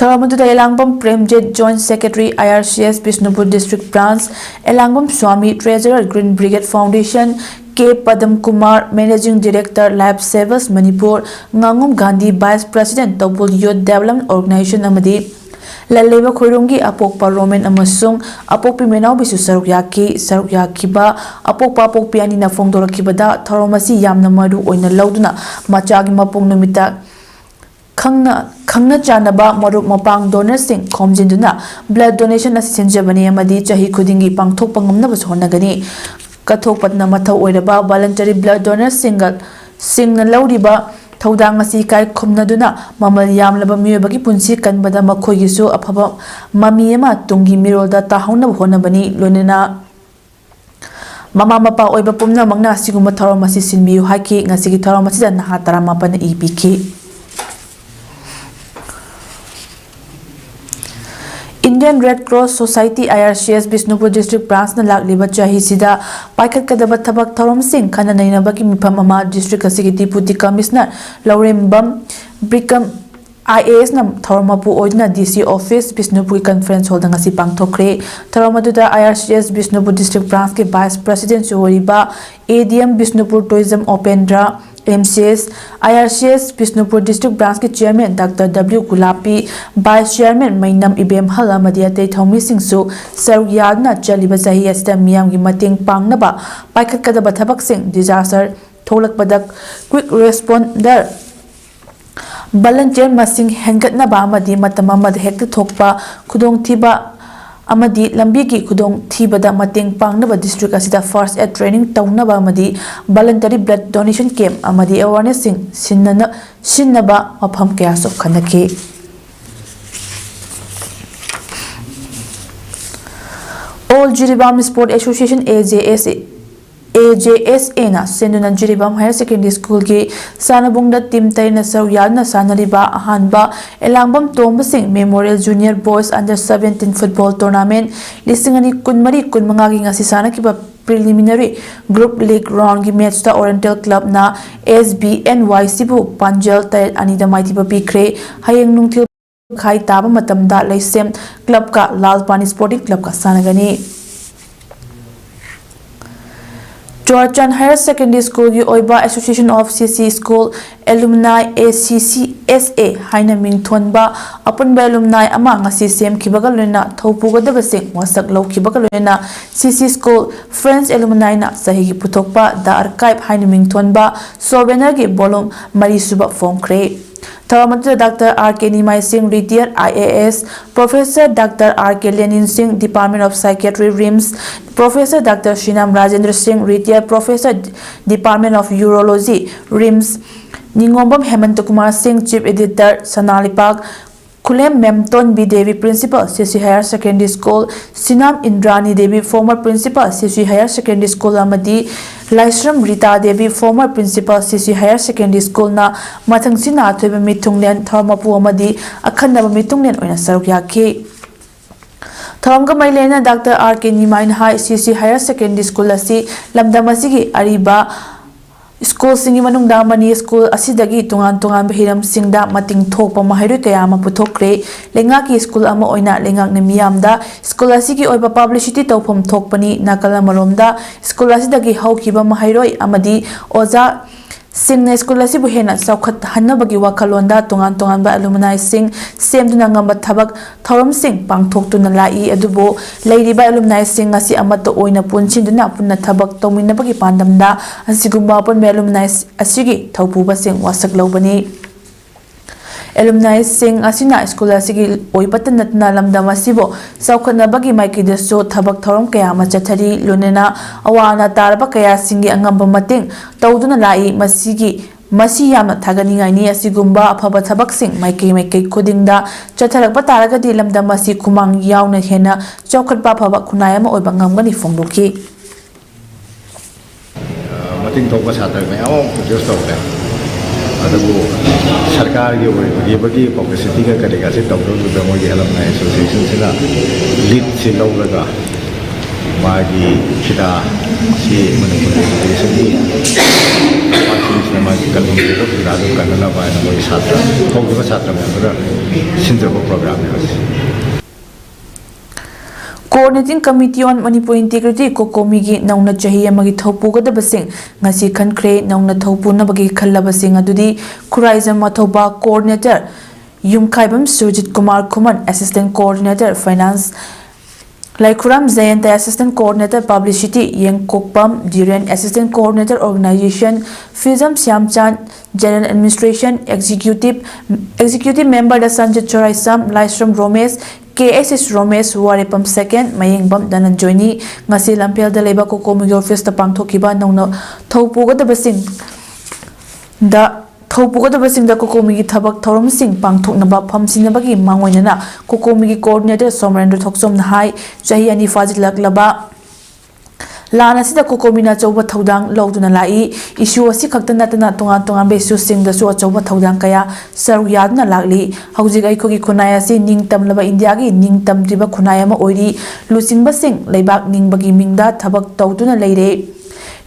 ꯊꯧꯔꯝ ꯑꯗꯨꯗ ꯑꯦꯂꯥꯡꯕꯝ Premjit, Joint Secretary, I R C S Bishnupur District Branch, Elangbam swami, Treasurer, Green Brigade Foundation, K ꯄꯗꯝ Kumar, Managing Director, Life Savers Manipur, ꯉꯥꯉꯣꯝ Gandhi, Vice President, ꯇꯧꯕꯨꯜ Youth Development Organization ꯑꯃꯗꯤ ꯂꯜꯂꯩꯕ ꯈꯣꯏꯔꯣꯝꯒꯤ ꯑꯄꯣꯛꯄ Roman ꯑꯃꯁꯨꯡ ꯑꯄꯣꯛꯄꯤ ꯃꯦꯅꯥꯎꯕꯤꯁꯨ ꯁꯔꯨꯛ ꯌꯥꯈꯤ꯫ ꯁꯔꯨꯛ ꯌꯥꯈꯤꯕ ꯑꯄꯣꯛꯄ ꯑꯄꯣꯛꯄꯤ ꯑꯅꯤꯅ ꯐꯣꯡꯗꯣꯔꯛꯈꯤꯕꯗ ꯊꯧꯔꯝ ꯑꯁꯤ ꯌꯥꯝꯅ ꯃꯔꯨ ꯑꯣꯏꯅ ꯂꯧꯗꯨꯅ ꯃꯆꯥꯒꯤ ꯃꯄꯣꯛ ꯅꯨꯃꯤꯠꯇ ꯈꯪꯅ, ꯈꯪꯅ ꯆꯥꯟꯅꯕ ꯃꯔꯨꯞ ꯃꯄꯥꯡ donorꯁꯤꯡ ꯈꯣꯝꯖꯤꯟꯗꯨꯅ blood donation ꯑꯁꯤ ꯁꯤꯟꯖꯕꯅꯤ ꯑꯃꯗꯤ ꯆꯍꯤ ꯈꯨꯗꯤꯡꯒꯤ ꯄꯥꯡꯊꯣꯛꯄ ꯉꯝꯅꯕꯁꯨ ꯍꯣꯠꯅꯒꯅꯤ꯫ ꯀꯠꯊꯣꯛꯄꯅ ꯃꯊꯧ ꯑꯣꯏꯔꯕ voluntary blood donorꯁꯤꯡꯒ, ꯁꯤꯡꯅ ꯂꯧꯔꯤꯕ ꯊꯧꯗꯥꯡ ꯑꯁꯤ ꯏꯀꯥꯏ ꯈꯨꯝꯅꯗꯨꯅ ꯃꯃꯜ ꯌꯥꯝꯂꯕ ꯃꯤꯑꯣꯏꯕꯒꯤ ꯄꯨꯟꯁꯤ ꯀꯟꯕꯗ ꯃꯈꯣꯏꯒꯤꯁꯨ ꯑꯐꯕ ꯃꯃꯤ ꯑꯃ ꯇꯨꯡꯒꯤ ꯃꯤꯔꯣꯜꯗ ꯇꯥꯍꯧꯅꯕ ꯍꯣꯠꯅꯕꯅꯤ꯫ ꯂꯣꯏꯅꯅ ꯃꯃꯥ ꯃꯄꯥ ꯑꯣꯏꯕ ꯄꯨꯝꯅꯃꯛꯅ ꯑꯁꯤꯒꯨꯝꯕ ꯊꯧꯔꯝ ꯑꯁꯤ ꯁꯤꯟꯕꯤꯌꯨ ꯍꯥꯏꯈꯤ꯫ ꯉꯁꯤꯒꯤ ꯊꯧꯔꯝ ꯑꯁꯤꯗ ꯅꯍꯥ ꯇꯔꯥꯃꯥꯄꯟꯅ ꯏ ꯄꯤꯈꯤ꯫ Indian Indian Red Cross Society, I R C S, Bishnupur District Branch ꯅ ꯂꯥꯛꯂꯤꯕ ꯆꯍꯤꯁꯤꯗ ꯄꯥꯏꯈꯠꯀꯗꯕ ꯊꯕꯛ ꯊꯧꯔꯝꯁꯤꯡ ꯈꯟꯅ ꯅꯩꯅꯕꯒꯤ ꯃꯤꯐꯝ ꯑꯃ district ꯑꯁꯤꯒꯤ Deputy Commissioner Laurembam ꯕ꯭ꯔꯤꯀꯝ I A S ꯅ ꯊꯧꯔꯝ ꯃꯄꯨ ꯑꯣꯏꯗꯨꯅ D C Office ꯕꯤꯁꯅꯨꯄꯨꯔꯒꯤ Conference Hall ꯗ ꯉꯁꯤ ꯄꯥꯡꯊꯣꯛꯈ꯭ꯔꯦ꯫ ꯊꯧꯔꯝ ꯑꯗꯨꯗ I R C S Bishnupur District Branch ꯀꯤ Vice President ꯁꯨ ꯑꯣꯏꯔꯤꯕ A D M Bishnupur Toijam Upendra, M C S, I R C S Bishnupur District Branch ꯀꯤ Chairman Doctor W ꯒꯨꯂꯥꯄꯤ, Vice Chairman ꯃꯩꯅꯝ ꯏꯕꯦꯝꯍꯜ ꯑꯃꯗꯤ ꯑꯇꯩ ꯊꯧꯃꯤꯁꯤꯡꯁꯨ ꯁꯔꯨꯛ ꯌꯥꯗꯨꯅ ꯆꯠꯂꯤꯕ ꯆꯍꯤ ꯑꯁꯤꯗ ꯃꯤꯌꯥꯝꯒꯤ ꯃꯇꯦꯡ ꯄꯥꯡꯅꯕ ꯄꯥꯏꯈꯠꯀꯗꯕ ꯊꯕꯛꯁꯤꯡ, disaster ꯊꯣꯛꯂꯛꯄꯗ quick responder, volunteer ꯃꯁꯤꯡ ꯍꯦꯟꯒꯠꯅꯕ ꯑꯃꯗꯤ ꯃꯇꯝ ꯑꯃꯗ ꯍꯦꯛꯇ ꯊꯣꯛꯄ ꯈꯨꯗꯣꯡꯊꯤꯕ ꯑꯃꯗꯤ ꯂꯝꯕꯤꯒꯤ ꯈꯨꯗꯣꯡꯊꯤꯕꯗ ꯃꯇꯦꯡ ꯄꯥꯡꯅꯕ district ꯑꯁꯤꯗ first aid training ꯇꯧꯅꯕ ꯑꯃꯗꯤ voluntary blood donation camp ꯑꯃꯗꯤ awareness ꯁꯤꯡ ꯁꯤꯟꯅꯅ-, ꯁꯤꯟꯅꯕ ꯃꯐꯝ ꯀꯌꯥꯁꯨ ꯈꯟꯅꯈꯤ꯫ All Jiribam Sport Association, A J S A, A J S A ꯅ ꯁꯤꯟꯗꯨꯅ ꯖꯤꯔꯤꯕꯥꯝ Higher Secondary School ꯒꯤ ꯁꯥꯟꯅꯕꯨꯡꯗ team ꯇꯔꯦꯠꯅ ꯁꯔꯨꯛ ꯌꯥꯗꯨꯅ ꯁꯥꯟꯅꯔꯤꯕ ꯑꯍꯥꯟꯕ ꯑꯦꯂꯥꯡꯕꯝ ꯇꯣꯝꯕꯁꯤꯡ Memorial Junior Boys Under seventeen Football Tournament ꯂꯤꯁꯤꯡ ꯑꯅꯤ ꯀꯨꯟꯃꯔꯤ ꯀꯨꯟꯃꯉꯥꯒꯤ ꯉꯁꯤ ꯁꯥꯟꯅꯈꯤꯕ preliminary group league round ꯒꯤ match ꯇ Oriental Club ꯅ S B N Y C ꯕꯨ ꯄꯥꯟꯖꯜ ꯇꯔꯦꯠ ꯑꯅꯤꯗ ꯃꯥꯏꯊꯤꯕ ꯄꯤꯈ꯭ꯔꯦ꯫ ꯍꯌꯦꯡ ꯅꯨꯡꯊꯤꯜ ꯃꯈꯥꯏ ꯇꯥꯕ ꯃꯇꯝꯗ ꯂꯩꯁꯦꯝ club ꯀ ꯂꯥꯜ ꯄꯥꯅꯤ Sporting Club ꯀ ꯁꯥꯟꯅꯒꯅꯤ꯫ ꯆꯨꯔꯥꯆꯥꯟ Higher Secondary School ꯒꯤ ꯑꯣꯏꯕ Association of C C School Alumni, A C C S A ꯍꯥꯏꯅ ꯃꯤꯡꯊꯣꯟꯕ ꯑꯄꯨꯟꯕ alumni ꯑꯃ ꯉꯁꯤ ꯁꯦꯝꯈꯤꯕꯒ ꯂꯣꯏꯅꯅ ꯊꯧꯄꯨꯒꯗꯕꯁꯤꯡ ꯋꯥꯁꯛ ꯂꯧꯈꯤꯕꯒ ꯂꯣꯏꯅꯅ C C School Friends Alumni ꯅ ꯆꯍꯤꯒꯤ ꯄꯨꯊꯣꯛꯄ The Archive ꯍꯥꯏꯅ ꯃꯤꯡꯊꯣꯟꯕ souvenir ꯒꯤ volume ꯃꯔꯤꯁꯨꯕ ꯐꯣꯡꯈ꯭ꯔꯦ꯫ ꯊꯧꯔꯝ ꯑꯗꯨꯗ Doctor R K ꯅꯤꯃꯥꯏꯁꯤꯡ, retired I A S, Professor Doctor R K ꯂꯦꯅꯤꯟ ꯁꯤꯡ, Department of Psychiatry, RIMS, Professor Doctor ꯁꯤꯅꯥꯝ Rajendra ꯁꯤꯡ, retired Professor, Department of Urology, RIMS, ꯅꯤꯉꯣꯝꯕꯝ ꯍꯦꯃꯟꯇ Kumar ꯁꯤꯡ, Chief Editor, ꯁꯅꯥ ꯂꯩꯄꯥꯛ, ꯈꯨꯂꯦꯝ ꯃꯦꯝꯇꯣꯟꯕꯤ Devi, Principal, C C Higher Secondary School, ꯁꯤꯅꯥꯝ ꯏꯟꯗ꯭ꯔꯥꯅꯤ Devi, former Principal, C C Higher Secondary School, ꯑꯃꯗꯤ ꯂꯥꯏꯁ꯭ꯔꯝ Rita Devi, former Principal, C C Higher Secondary School ꯅ ꯃꯊꯪꯁꯤꯅ ꯑꯊꯣꯏꯕ ꯃꯤꯊꯨꯡꯂꯦꯟ, ꯊꯧꯔꯝ ꯃꯄꯨ ꯑꯃꯗꯤ ꯑꯈꯟꯅꯕ ꯃꯤꯊꯨꯡꯂꯦꯟ ꯑꯣꯏꯅ ꯁꯔꯨꯛ ꯌꯥꯈꯤ꯫ ꯊꯧꯔꯝꯒ ꯃꯔꯤ ꯂꯩꯅꯅ ꯗꯥꯛꯇꯔ ꯑꯥꯔ ꯀꯦ ꯅꯤꯃꯥꯏꯅ ꯍꯥꯏ, ꯁꯤ ꯁꯤ ꯍꯥꯌꯔ ꯁꯦꯀꯦꯟꯗꯔꯤ ꯁ꯭ꯀꯨꯜ ꯑꯁꯤ ꯂꯝꯗꯝ ꯑꯁꯤꯒꯤ ꯑꯔꯤꯕ ꯁ꯭ꯀꯨꯜꯁꯤꯡꯒꯤ ꯃꯅꯨꯡꯗ ꯑꯃꯅꯤ꯫ ꯁ꯭ꯀꯨꯜ ꯑꯁꯤꯗꯒꯤ ꯇꯣꯉꯥꯟ ꯇꯣꯉꯥꯟꯕ ꯍꯤꯔꯝꯁꯤꯡꯗ ꯃꯇꯤꯡ ꯊꯣꯛꯄ ꯃꯍꯩꯔꯣꯏ ꯀꯌꯥ ꯑꯃ ꯄꯨꯊꯣꯛꯈ꯭ꯔꯦ꯫ ꯂꯩꯉꯥꯛꯀꯤ ꯁ꯭ꯀꯨꯜ ꯑꯃ ꯑꯣꯏꯅ ꯂꯩꯉꯥꯛꯅ ꯃꯤꯌꯥꯝꯗ ꯁ꯭ꯀꯨꯜ ꯑꯁꯤꯒꯤ ꯑꯣꯏꯕ ꯄꯕ꯭ꯂꯤꯁꯤꯇꯤ ꯇꯧꯐꯝ ꯊꯣꯛꯄꯅꯤ꯫ ꯅꯥꯀꯜ ꯑꯃꯔꯣꯝꯗ ꯁ꯭ꯀꯨꯜ ꯑꯁꯤꯗꯒꯤ ꯍꯧꯈꯤꯕ ꯃꯍꯩꯔꯣꯏ ꯑꯃꯗꯤ ꯑꯣꯖꯥ ꯁꯤꯡꯅ ꯁ꯭ꯀꯨꯜ ꯑꯁꯤꯕꯨ ꯍꯦꯟꯅ ꯆꯥꯎꯈꯠꯍꯟꯅꯕꯒꯤ ꯋꯥꯈꯜꯂꯣꯟꯗ ꯇꯣꯉꯥꯟ ꯇꯣꯉꯥꯟꯕ ꯑꯦꯂꯨꯃꯅꯥꯏꯁꯤꯡ ꯁꯦꯝꯗꯨꯅ ꯉꯝꯕ ꯊꯕꯛ ꯊꯧꯔꯝꯁꯤꯡ ꯄꯥꯡꯊꯣꯛꯇꯨꯅ ꯂꯥꯛꯏ꯫ ꯑꯗꯨꯕꯨ ꯂꯩꯔꯤꯕ ꯑꯦꯂꯨꯃꯅꯥꯏꯁꯤꯡ ꯑꯁꯤ ꯑꯃꯠꯇ ꯑꯣꯏꯅ ꯄꯨꯟꯁꯤꯟꯗꯨꯅ ꯄꯨꯟꯅ ꯊꯕꯛ ꯇꯧꯃꯤꯟꯅꯕꯒꯤ ꯄꯥꯟꯗꯝꯗ ꯑꯁꯤꯒꯨꯝꯕ ꯑꯄꯨꯟꯕ ꯑꯦꯂꯨꯃꯅꯥꯏ ꯑꯁꯤꯒꯤ ꯊꯧꯄꯨꯕꯁꯤꯡ ꯋꯥꯁꯛ ꯂꯧꯕꯅꯤ꯫ ꯑꯦꯂꯨꯃꯅꯥꯏꯁꯤꯡ ꯑꯁꯤꯅ ꯁ꯭ꯀꯨꯜ ꯑꯁꯤꯒꯤ ꯑꯣꯏꯕꯇ ꯅꯠꯇꯅ ꯂꯝꯗꯝ ꯑꯁꯤꯕꯨ ꯆꯥꯎꯈꯠꯅꯕꯒꯤ ꯃꯥꯏꯀꯩꯗꯁꯨ ꯊꯕꯛ ꯊꯧꯔꯝ ꯀꯌꯥ ꯑꯃ ꯆꯠꯊꯔꯤ꯫ ꯂꯣꯏꯅꯅ ꯑꯋꯥ ꯑꯅꯥ ꯇꯥꯔꯕ ꯀꯌꯥꯁꯤꯡꯒꯤ ꯑꯉꯝꯕ ꯃꯇꯦꯡ ꯇꯧꯗꯨꯅ ꯂꯥꯛꯏ꯫ ꯃꯁꯤꯒꯤ, ꯃꯁꯤ ꯌꯥꯝꯅ ꯊꯥꯒꯠꯅꯤꯡꯉꯥꯏꯅꯤ꯫ ꯑꯁꯤꯒꯨꯝꯕ ꯑꯐꯕ ꯊꯕꯛꯁꯤꯡ ꯃꯥꯏꯀꯩ ꯃꯥꯏꯀꯩ ꯈꯨꯗꯤꯡꯗ ꯆꯠꯊꯔꯛꯄ ꯇꯥꯔꯒꯗꯤ ꯂꯝꯗꯝ ꯑꯁꯤ ꯈꯨꯃꯥꯡ ꯌꯥꯎꯅ ꯍꯦꯟꯅ ꯆꯥꯎꯈꯠꯄ ꯑꯐꯕ ꯈꯨꯟꯅꯥꯏ ꯑꯃ ꯑꯣꯏꯕ ꯉꯝꯒꯅꯤ ꯐꯣꯡꯗꯣꯛꯈꯤ꯫ ꯃꯇꯤꯡ ꯊꯣꯛꯄ ꯁꯥꯇ꯭ꯔ ꯃꯌꯥꯝ ꯑꯃ ꯄ꯭ꯔꯣꯗ꯭ꯌꯨꯁ ꯇꯧꯔꯦ꯫ ꯑꯗꯨꯕꯨ ꯁꯔꯀꯥꯔꯒꯤ ꯑꯣꯏꯕꯒꯤ ꯄꯕ꯭ꯂꯤꯁꯤꯇꯤꯒ ꯀꯔꯤꯒꯁꯤ ꯇꯧꯗꯧꯗꯨꯗ ꯃꯣꯏꯒꯤ ꯑꯦꯂꯨꯃꯅꯥꯏ ꯑꯦꯁꯣꯁꯤꯌꯦꯁꯟꯁꯤꯅ ꯂꯤꯗꯁꯤ ꯂꯧꯔꯒ ꯃꯥꯒꯤ ꯐꯤꯗꯥ ꯁꯤ ꯃꯅꯤꯄꯨꯔ ꯑꯦꯖꯨꯀꯦꯁꯟꯒꯤ ꯄꯥꯔꯇꯤꯁꯤꯅ ꯃꯥꯒꯤ ꯀꯜꯂꯤꯕ ꯐꯤꯗꯥꯗꯨ ꯀꯟꯅꯅꯕ ꯍꯥꯏꯅ ꯃꯣꯏꯒꯤ ꯁꯥꯇ꯭ꯔ ꯍꯧꯈꯤꯕ ꯁꯥꯇ꯭ꯔ ꯃꯌꯥꯝꯗꯨꯅ ꯁꯤꯟꯖꯕ ꯄ꯭ꯔꯣꯒ꯭ꯔꯥꯝꯅꯦ ꯃꯁꯤ꯫ Coordinating Committee on Manipur Integrity, ꯀꯣꯀꯣꯃꯤꯒꯤ ꯅꯧꯅ ꯆꯍꯤ ꯑꯃꯒꯤ ꯊꯧꯄꯨꯒꯗꯕꯁꯤꯡ ꯉꯁꯤ ꯈꯟꯈ꯭ꯔꯦ꯫ ꯅꯧꯅ ꯊꯧꯄꯨꯅꯕꯒꯤ ꯈꯜꯂꯕꯁꯤꯡ ꯑꯗꯨꯗꯤ ꯈꯨꯔꯥꯏꯖꯝ ꯑꯊꯧꯕ, Coordinator, ꯌꯨꯝꯈꯥꯏꯕꯝ ꯁꯨꯔꯖꯤꯠ ꯀꯨꯃꯥꯔ ꯈꯨꯃꯟ, Assistant Coordinator Finance, ꯂꯥꯏꯈꯨꯔꯥꯝ ꯖꯌꯟꯇ, Assistant Coordinator Publicity, ꯌꯦꯡꯀꯣꯛꯄꯝ ꯙꯤꯔꯦꯟ, Assistant Coordinator Organization, ꯐꯤꯖꯝ ꯁ꯭ꯌꯥꯝꯆꯥꯟ, General Administration, Executive, Executive Member ꯗ ꯁꯟꯖꯤꯠ ꯁꯣꯔꯥꯏꯁꯝ, ꯂꯥꯏꯁ꯭ꯔꯝ ꯔꯣꯃꯦꯁ, ꯀꯦ ꯑꯦꯁ ꯑꯦꯁ ꯔꯣꯃꯦꯁ, ꯋꯥꯔꯦꯄꯝ ꯁꯦꯀꯦꯟ, ꯃꯌꯦꯡꯕꯝ ꯙꯅꯟꯖꯣꯏꯅꯤ꯫ ꯉꯁꯤ ꯂꯝꯐꯦꯜꯗ ꯂꯩꯕ ꯀꯣꯀꯣꯃꯤꯒꯤ ꯑꯣꯐꯤꯁꯇ ꯄꯥꯡꯊꯣꯛꯈꯤꯕ ꯅꯧꯅ ꯊꯧ ꯄꯨꯒꯗꯕꯁꯤꯡꯗ, ꯊꯧ ꯄꯨꯒꯗꯕꯁꯤꯡꯗ ꯀꯣꯀꯣꯃꯤꯒꯤ ꯊꯕꯛ ꯊꯧꯔꯝꯁꯤꯡ ꯄꯥꯡꯊꯣꯛꯅꯕ ꯐꯝꯁꯤꯟꯅꯕꯒꯤ ꯃꯥꯡꯑꯣꯏꯅꯅ ꯀꯣꯀꯣꯃꯤꯒꯤ Coordinator ꯁꯣꯃꯔꯦꯟꯗ꯭ꯔ ꯊꯣꯛꯆꯣꯝꯅ ꯍꯥꯏ, ꯆꯍꯤ ꯑꯅꯤ ꯐꯥꯖꯤꯜꯂꯛꯂꯕ ꯂꯥꯟ ꯑꯁꯤꯗ ꯀꯣꯀꯣꯃꯤꯅ ꯑꯆꯧꯕ ꯊꯧꯗꯥꯡ ꯂꯧꯗꯨꯅ ꯂꯥꯛꯏ꯫ ꯏꯁꯨ ꯑꯁꯤ ꯈꯛꯇ ꯅꯠꯇꯅ ꯇꯣꯉꯥꯟ ꯇꯣꯉꯥꯟꯕ ꯏꯁꯨꯁꯤꯡꯗꯁꯨ ꯑꯆꯧꯕ ꯊꯧꯗꯥꯡ ꯀꯌꯥ ꯁꯔꯨꯛ ꯌꯥꯗꯨꯅ ꯂꯥꯛꯂꯤ꯫ ꯍꯧꯖꯤꯛ ꯑꯩꯈꯣꯏꯒꯤ ꯈꯨꯟꯅꯥꯏ ꯑꯁꯤ ꯅꯤꯡꯇꯝꯂꯕ ꯏꯟꯗꯤꯌꯥꯒꯤ ꯅꯤꯡꯇꯝꯗ꯭ꯔꯤꯕ ꯈꯨꯟꯅꯥꯏ ꯑꯃ ꯑꯣꯏꯔꯤ꯫ ꯂꯨꯆꯤꯡꯕꯁꯤꯡ ꯂꯩꯕꯥꯛ ꯅꯤꯡꯕꯒꯤ ꯃꯤꯡꯗ ꯊꯕꯛ ꯇꯧꯗꯨꯅ ꯂꯩꯔꯦ꯫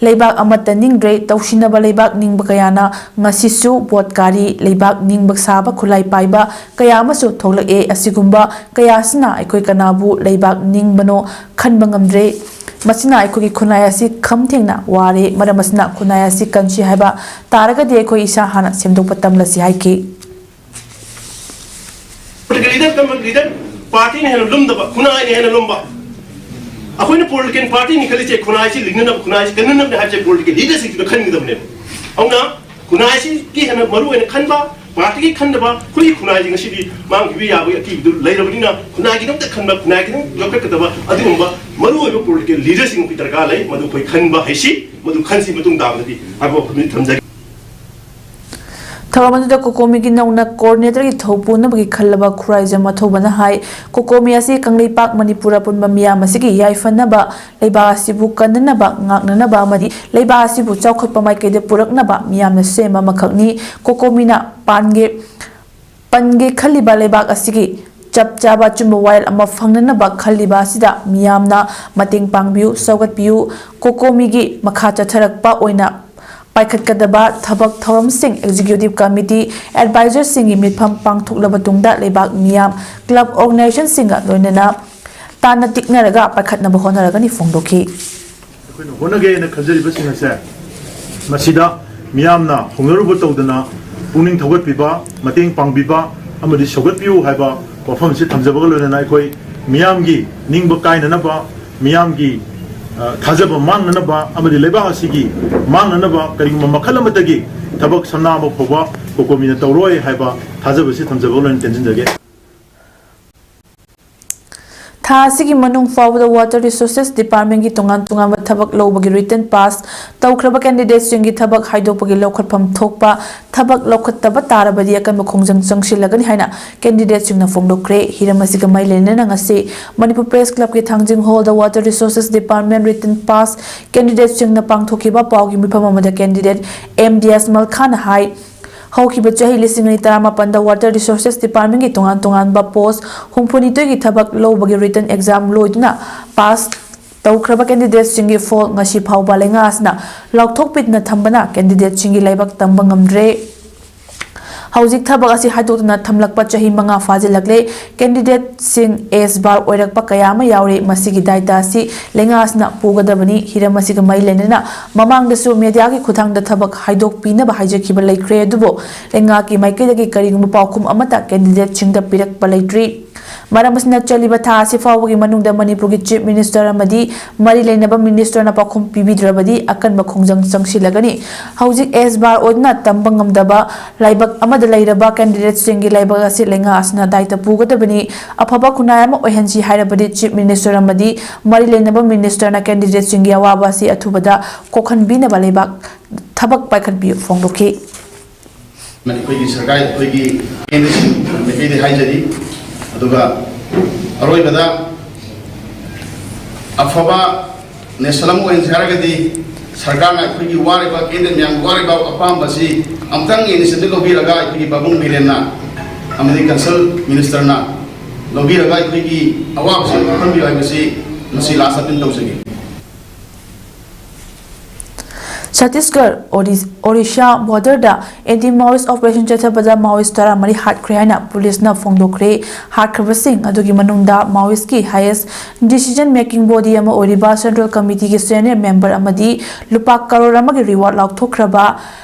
ꯂꯩꯕꯥꯛ ꯑꯃꯠꯇ ꯅꯤꯡꯗ꯭ꯔꯦ꯫ ꯇꯧꯁꯤꯟꯅꯕ ꯂꯩꯕꯥꯛ ꯅꯤꯡꯕ ꯀꯌꯥꯅ ꯉꯁꯤꯁꯨ ꯚꯣꯠ ꯀꯥꯔꯤ꯫ ꯂꯩꯕꯥꯛ ꯅꯤꯡꯕ ꯁꯥꯕ ꯈꯨꯠꯂꯥꯏ ꯄꯥꯏꯕ ꯀꯌꯥ ꯑꯃꯁꯨ ꯊꯣꯛꯂꯛꯑꯦ꯫ ꯑꯁꯤꯒꯨꯝꯕ ꯀꯌꯥ ꯑꯁꯤꯅ ꯑꯩꯈꯣꯏ ꯀꯅꯥꯕꯨ ꯂꯩꯕꯥꯛ ꯅꯤꯡꯕꯅꯣ ꯈꯟꯕ ꯉꯝꯗ꯭ꯔꯦ꯫ ꯃꯁꯤꯅ ꯑꯩꯈꯣꯏꯒꯤ ꯈꯨꯟꯅꯥꯏ ꯑꯁꯤ ꯈꯝ ꯊꯦꯡꯅ ꯋꯥꯔꯦ꯫ ꯃꯔꯝ ꯑꯁꯤꯅ ꯈꯨꯟꯅꯥꯏ ꯑꯁꯤ ꯀꯟꯁꯤ ꯍꯥꯏꯕ ꯇꯥꯔꯒꯗꯤ ꯑꯩꯈꯣꯏ ꯏꯁꯥ ꯍꯥꯟꯅ ꯁꯦꯝꯗꯣꯛꯄ ꯇꯝꯂꯁꯤ ꯍꯥꯏꯈꯤ꯫ Political leader ꯀꯔꯝꯕ leader? Partyꯅ ꯍꯦꯟꯅ ꯂꯨꯝꯗꯕ, ꯈꯨꯟꯅꯥꯏꯅ ꯍꯦꯟꯅ ꯂꯨꯝꯕ꯫ ꯑꯩꯈꯣꯏꯅ political partyꯅꯤ ꯈꯜꯂꯤꯁꯦ, ꯈꯨꯟꯅꯥꯏꯁꯤ ꯂꯤꯡꯅꯅꯕ, ꯈꯨꯟꯅꯥꯏꯁꯤ ꯀꯟꯅꯅꯕꯅꯦ ꯍꯥꯏꯕꯁꯦ political leaderꯁꯤꯡꯁꯤꯅ ꯈꯟꯒꯗꯕꯅꯦꯕ꯫ ꯑꯗꯨꯅ ꯈꯨꯟꯅꯥꯏꯁꯤꯒꯤ ꯍꯦꯟꯅ ꯃꯔꯨ ꯑꯣꯏꯅ ꯈꯟꯕ, partyꯒꯤ ꯈꯟꯗꯕ, ꯑꯩꯈꯣꯏꯒꯤ ꯈꯨꯟꯅꯥꯏꯁꯤ ꯉꯁꯤꯗꯤ ꯃꯥꯡꯈꯤꯕ ꯌꯥꯕꯒꯤ ꯑꯀꯤꯕꯗꯨ ꯂꯩꯔꯕꯅꯤꯅ ꯈꯨꯟꯅꯥꯏꯒꯤꯗꯃꯛꯇ ꯈꯟꯕ, ꯈꯨꯟꯅꯥꯏꯒꯤꯗꯃꯛ ꯌꯣꯛꯈꯠꯀꯗꯕ ꯑꯗꯨꯒꯨꯝꯕ ꯃꯔꯨ ꯑꯣꯏꯕ political leaderꯁꯤꯡ ꯑꯩꯈꯣꯏ ꯗꯔꯀꯥꯔ ꯂꯩ꯫ ꯃꯗꯨ ꯑꯩꯈꯣꯏ ꯈꯟꯕ ꯍꯩꯁꯤ, ꯃꯗꯨ ꯈꯟꯁꯤ ꯃꯇꯨꯡ ꯇꯥꯕꯗꯗꯤ ꯍꯥꯏꯕ ꯋꯥꯐꯝꯗꯨ ꯊꯝꯖꯒꯦ꯫ ꯊꯧꯔꯝ ꯑꯗꯨꯗ ꯀꯣꯀꯣꯃꯤꯒꯤ ꯅꯧꯅ coordinatorꯒꯤ ꯊꯧ ꯄꯨꯅꯕꯒꯤ ꯈꯜꯂꯕ ꯈꯨꯔꯥꯏꯖꯝ ꯑꯊꯧꯕꯅ ꯍꯥꯏ, ꯀꯣꯀꯣꯃꯤ ꯑꯁꯤ ꯀꯪꯂꯩꯄꯥꯛ ꯃꯅꯤꯄꯨꯔ ꯑꯄꯨꯟꯕ ꯃꯤꯌꯥꯝ ꯑꯁꯤꯒꯤ ꯌꯥꯏꯐꯅꯕ, ꯂꯩꯕꯥꯛ ꯑꯁꯤꯕꯨ ꯀꯟꯅꯅꯕ, ꯉꯥꯛꯅꯅꯕ ꯑꯃꯗꯤ ꯂꯩꯕꯥꯛ ꯑꯁꯤꯕꯨ ꯆꯥꯎꯈꯠꯄ ꯃꯥꯏꯀꯩꯗ ꯄꯨꯔꯛꯅꯕ ꯃꯤꯌꯥꯝꯅ ꯁꯦꯝꯕ ꯑꯃꯈꯛꯅꯤ꯫ ꯀꯣꯀꯣꯃꯤꯅ ꯄꯥꯟꯒꯦ, ꯄꯟꯒꯦ ꯈꯜꯂꯤꯕ ꯂꯩꯕꯥꯛ ꯑꯁꯤꯒꯤ ꯆꯞ ꯆꯥꯕ ꯑꯆꯨꯝꯕ ꯋꯥꯌꯦꯜ ꯑꯃ ꯐꯪꯅꯅꯕ ꯈꯜꯂꯤꯕ ꯑꯁꯤꯗ ꯃꯤꯌꯥꯝꯅ ꯃꯇꯦꯡ ꯄꯥꯡꯕꯤꯌꯨ, ꯁꯧꯒꯠꯄꯤꯌꯨ꯫ ꯀꯣꯀꯣꯃꯤꯒꯤ ꯃꯈꯥ ꯆꯠꯊꯔꯛꯄ ꯑꯣꯏꯅ ꯄꯥꯏꯈꯠꯀꯗꯕ ꯊꯕꯛ ꯊꯧꯔꯝꯁꯤꯡ executive committee, advisorꯁꯤꯡꯒꯤ ꯃꯤꯐꯝ ꯄꯥꯡꯊꯣꯛꯂꯕ ꯇꯨꯡꯗ ꯂꯩꯕꯥꯛ ꯃꯤꯌꯥꯝ, club organizationꯁꯤꯡꯒ ꯂꯣꯏꯅꯅ ꯇꯥꯟꯅ ꯇꯤꯛꯅꯔꯒ ꯄꯥꯏꯈꯠꯅꯕ ꯍꯣꯠꯅꯔꯒꯅꯤ ꯐꯣꯡꯗꯣꯛꯈꯤ꯫ ꯑꯩꯈꯣꯏꯅ ꯍꯣꯠꯅꯒꯦꯅ ꯈꯟꯖꯔꯤꯕꯁꯤꯡ ꯑꯁꯦ ꯃꯁꯤꯗ ꯃꯤꯌꯥꯝꯅ ꯍꯧꯅꯔꯨꯕ ꯇꯧꯗꯅ ꯄꯨꯛꯅꯤꯡ ꯊꯧꯒꯠꯄꯤꯕ, ꯃꯇꯦꯡ ꯄꯥꯡꯕꯤꯕ ꯑꯃꯗꯤ ꯁꯧꯒꯠꯄꯤꯌꯨ ꯍꯥꯏꯕ ꯋꯥꯐꯝ ꯑꯁꯤ ꯊꯝꯖꯕꯒ ꯂꯣꯏꯅꯅ ꯑꯩꯈꯣꯏ ꯃꯤꯌꯥꯝꯒꯤ ꯅꯤꯡꯕ ꯀꯥꯏꯅꯅꯕ, ꯃꯤꯌꯥꯝꯒꯤ, ꯑ, ꯊꯥꯖꯕ ꯃꯥꯡꯅꯅꯕ ꯑꯃꯗꯤ ꯂꯩꯕꯥꯛ ꯑꯁꯤꯒꯤ ꯃꯥꯡꯅꯅꯕ ꯀꯔꯤꯒꯨꯝꯕ ꯃꯈꯜ ꯑꯃꯠꯇꯒꯤ ꯊꯕꯛ ꯁꯝꯅꯥ ꯑꯃ ꯐꯥꯎꯕ ꯀꯣꯀꯣꯃꯤꯅ ꯇꯧꯔꯣꯏ ꯍꯥꯏꯕ ꯊꯥꯖꯕꯁꯤ ꯊꯝꯖꯕꯒ ꯂꯣꯏꯅꯅ ꯇꯦꯟꯁꯤꯟꯖꯒꯦ꯫ ꯊꯥ ꯑꯁꯤꯒꯤ ꯃꯅꯨꯡ ꯐꯥꯎꯕꯗ Water Resources Department ꯀꯤ ꯇꯣꯉꯥꯟ ꯇꯣꯉꯥꯟꯕ ꯊꯕꯛ ꯂꯧꯕꯒꯤ written pass ꯇꯧꯈ꯭ꯔꯕ candidate ꯁꯤꯡꯒꯤ ꯊꯕꯛ ꯍꯥꯏꯗꯣꯛꯄꯒꯤ ꯂꯧꯈꯠꯐꯝ ꯊꯣꯛꯄ ꯊꯕꯛ ꯂꯧꯈꯠꯇꯕ ꯇꯥꯔꯕꯗꯤ ꯑꯀꯟꯕ ꯈꯣꯡꯖꯪ ꯆꯪꯁꯤꯜꯂꯒꯅꯤ ꯍꯥꯏꯅ candidate ꯁꯤꯡꯅ ꯐꯣꯡꯗꯣꯛꯈ꯭ꯔꯦ꯫ ꯍꯤꯔꯝ ꯑꯁꯤꯒ ꯃꯔꯤ ꯂꯩꯅꯅ ꯉꯁꯤ ꯃꯅꯤꯄꯨꯔ Press Club ꯀꯤ ꯊꯥꯡꯖꯤꯡ ꯍꯣꯜꯗ Water Resources Department written pass candidate ꯁꯤꯡꯅ ꯄꯥꯡꯊꯣꯛꯈꯤꯕ ꯄꯥꯎꯒꯤ ꯃꯤꯐꯝ ꯑꯃꯗ candidate ꯑꯦꯝ ꯗꯤꯌꯥꯁ ꯃꯜꯈꯥꯅ ꯍꯥꯏ, ꯍꯧꯈꯤꯕ ꯆꯍꯤ ꯂꯤꯁꯤꯡ ꯑꯅꯤ ꯇꯔꯥꯃꯥꯄꯟꯗ Water Resources Department ꯀꯤ ꯇꯣꯉꯥꯟ ꯇꯣꯉꯥꯟꯕ post ꯍꯨꯝꯐꯨꯅꯤꯊꯣꯏꯒꯤ ꯊꯕꯛ ꯂꯧꯕꯒꯤ written exam ꯂꯣꯏꯗꯨꯅ pass ꯇꯧꯈ꯭ꯔꯕ candidate ꯁꯤꯡꯒꯤ ꯐꯣꯜ ꯉꯁꯤ ꯐꯥꯎꯕ ꯂꯩꯉꯥꯛ ꯑꯁꯤꯅ ꯂꯥꯎꯊꯣꯛꯄꯤꯗꯅ ꯊꯝꯕꯅ candidate ꯁꯤꯡꯒꯤ ꯂꯥꯏꯕꯛ ꯇꯝꯕ ꯉꯝꯗ꯭ꯔꯦ꯫ ꯍꯧꯖꯤꯛ ꯊꯕꯛ ꯑꯁꯤ ꯍꯥꯏꯗꯣꯛꯇꯨꯅ ꯊꯝꯂꯛꯄ ꯆꯍꯤ ꯃꯉꯥ ꯐꯥꯖꯤꯜꯂꯛꯂꯦ꯫ Candidate ꯁꯤꯡ age bar ꯑꯣꯏꯔꯛꯄ ꯀꯌꯥ ꯑꯃ ꯌꯥꯎꯔꯤ꯫ ꯃꯁꯤꯒꯤ ꯗꯥꯏꯇ ꯑꯁꯤ ꯂꯩꯉꯥꯛ ꯑꯁꯤꯅ ꯄꯨꯒꯗꯕꯅꯤ꯫ ꯍꯤꯔꯝ ꯑꯁꯤꯒ ꯃꯔꯤ ꯂꯩꯅꯅ ꯃꯃꯥꯡꯗꯁꯨ media ꯒꯤ ꯈꯨꯠꯊꯥꯡꯗ ꯊꯕꯛ ꯍꯥꯏꯗꯣꯛꯄꯤꯅꯕ ꯍꯥꯏꯖꯈꯤꯕ ꯂꯩꯈ꯭ꯔꯦ, ꯑꯗꯨꯕꯨ ꯂꯩꯉꯥꯛꯀꯤ ꯃꯥꯏꯀꯩꯗꯒꯤ ꯀꯔꯤꯒꯨꯝꯕ ꯄꯥꯎꯈꯨꯝ ꯑꯃꯠꯇ candidate ꯁꯤꯡꯗ ꯄꯤꯔꯛꯄ ꯂꯩꯇ꯭ꯔꯤ꯫ ꯃꯔꯝ ꯑꯁꯤꯅ ꯆꯠꯂꯤꯕ ꯊꯥ ꯑꯁꯤ ꯐꯥꯎꯕꯒꯤ ꯃꯅꯨꯡꯗ ꯃꯅꯤꯄꯨꯔꯒꯤ Chief Minister ꯑꯃꯗꯤ ꯃꯔꯤ ꯂꯩꯅꯕ minister ꯅ ꯄꯥꯎꯈꯨꯝ ꯄꯤꯕꯤꯗ꯭ꯔꯕꯗꯤ ꯑꯀꯟꯕ ꯈꯣꯡꯖꯪ ꯆꯪꯁꯤꯜꯂꯒꯅꯤ꯫ ꯍꯧꯖꯤꯛ age bar ꯑꯣꯏꯗꯨꯅ ꯇꯝꯕ ꯉꯝꯗꯕ ꯂꯥꯏꯕꯛ ꯑꯃꯗ ꯂꯩꯔꯕ candidate ꯁꯤꯡꯒꯤ ꯂꯥꯏꯕꯛ ꯑꯁꯤ ꯂꯩꯉꯥꯛ ꯑꯁꯤꯅ ꯗꯥꯏꯇ ꯄꯨꯒꯗꯕꯅꯤ꯫ ꯑꯐꯕ ꯈꯨꯟꯅꯥꯏ ꯑꯃ ꯑꯣꯏꯍꯟꯁꯤ ꯍꯥꯏꯔꯕꯗꯤ Chief Minister ꯑꯃꯗꯤ ꯃꯔꯤ ꯂꯩꯅꯕ minister ꯅ candidate ꯁꯤꯡꯒꯤ ꯑꯋꯥꯕ ꯑꯁꯤ ꯑꯊꯨꯕꯗ ꯀꯣꯛꯍꯟꯕꯤꯅꯕ ꯂꯩꯕꯥꯛ ꯊꯕꯛ ꯄꯥꯏꯈꯠꯄꯤꯌꯨ ꯐꯣꯡꯗꯣꯛꯈꯤ꯫ ꯑꯩꯈꯣꯏꯒꯤ ꯁꯔꯀꯥꯔ, ꯑꯩꯈꯣꯏꯒꯤ ꯀꯦꯟꯗ꯭ꯔꯁꯤꯡ ꯃꯥꯏꯀꯩꯗꯒꯤ ꯍꯥꯏꯖꯔꯤ꯫ ꯑꯗꯨꯒ ꯑꯔꯣꯏꯕꯗ ꯑꯐꯕ national ꯑꯃ ꯑꯣꯏꯍꯟꯁꯤ ꯍꯥꯏꯔꯒꯗꯤ ꯁꯔꯀꯥꯔꯅ ꯑꯩꯈꯣꯏꯒꯤ ꯋꯥꯔꯤꯕ candidate ꯃꯌꯥꯝꯒꯤ ꯋꯥꯔꯤꯕ ꯑꯄꯥꯝꯕꯁꯤ ꯑꯃꯨꯛꯇꯪ initiative ꯂꯧꯕꯤꯔꯒ ꯑꯩꯈꯣꯏꯒꯤ ꯄꯥꯕꯨꯡ ꯕꯤꯔꯦꯟꯅ ꯑꯃꯗꯤ concerned minister ꯅ ꯂꯧꯕꯤꯔꯒ ꯑꯩꯈꯣꯏꯒꯤ ꯑꯋꯥꯕꯁꯤ ꯀꯣꯛꯍꯟꯕꯤꯌꯨ ꯍꯥꯏꯕꯁꯤ ꯃꯁꯤ last appeal ꯇꯧꯖꯒꯦ꯫ ꯆꯇꯤꯁꯒꯔ ꯑꯣꯔꯤꯁꯥ border ꯗ anti Maoist operation ꯆꯠꯊꯕꯗ Maoist ꯇꯔꯥꯃꯔꯤ ꯍꯥꯠꯈ꯭ꯔꯦ ꯍꯥꯏꯅ ꯄꯨꯂꯤꯁꯅ ꯐꯣꯡꯗꯣꯛꯈ꯭ꯔꯦ꯫ ꯍꯥꯠꯈ꯭ꯔꯕꯁꯤꯡ ꯑꯗꯨꯒꯤ ꯃꯅꯨꯡꯗ Maoist ꯀꯤ highest decision making body ꯑꯃ ꯑꯣꯏꯔꯤꯕ Central Committee ꯒꯤ senior member ꯑꯃꯗꯤ ꯂꯨꯄꯥ ꯀꯔꯣꯔ ꯑꯃꯒꯤ reward ꯂꯥꯎꯊꯣꯛꯈ꯭ꯔꯕ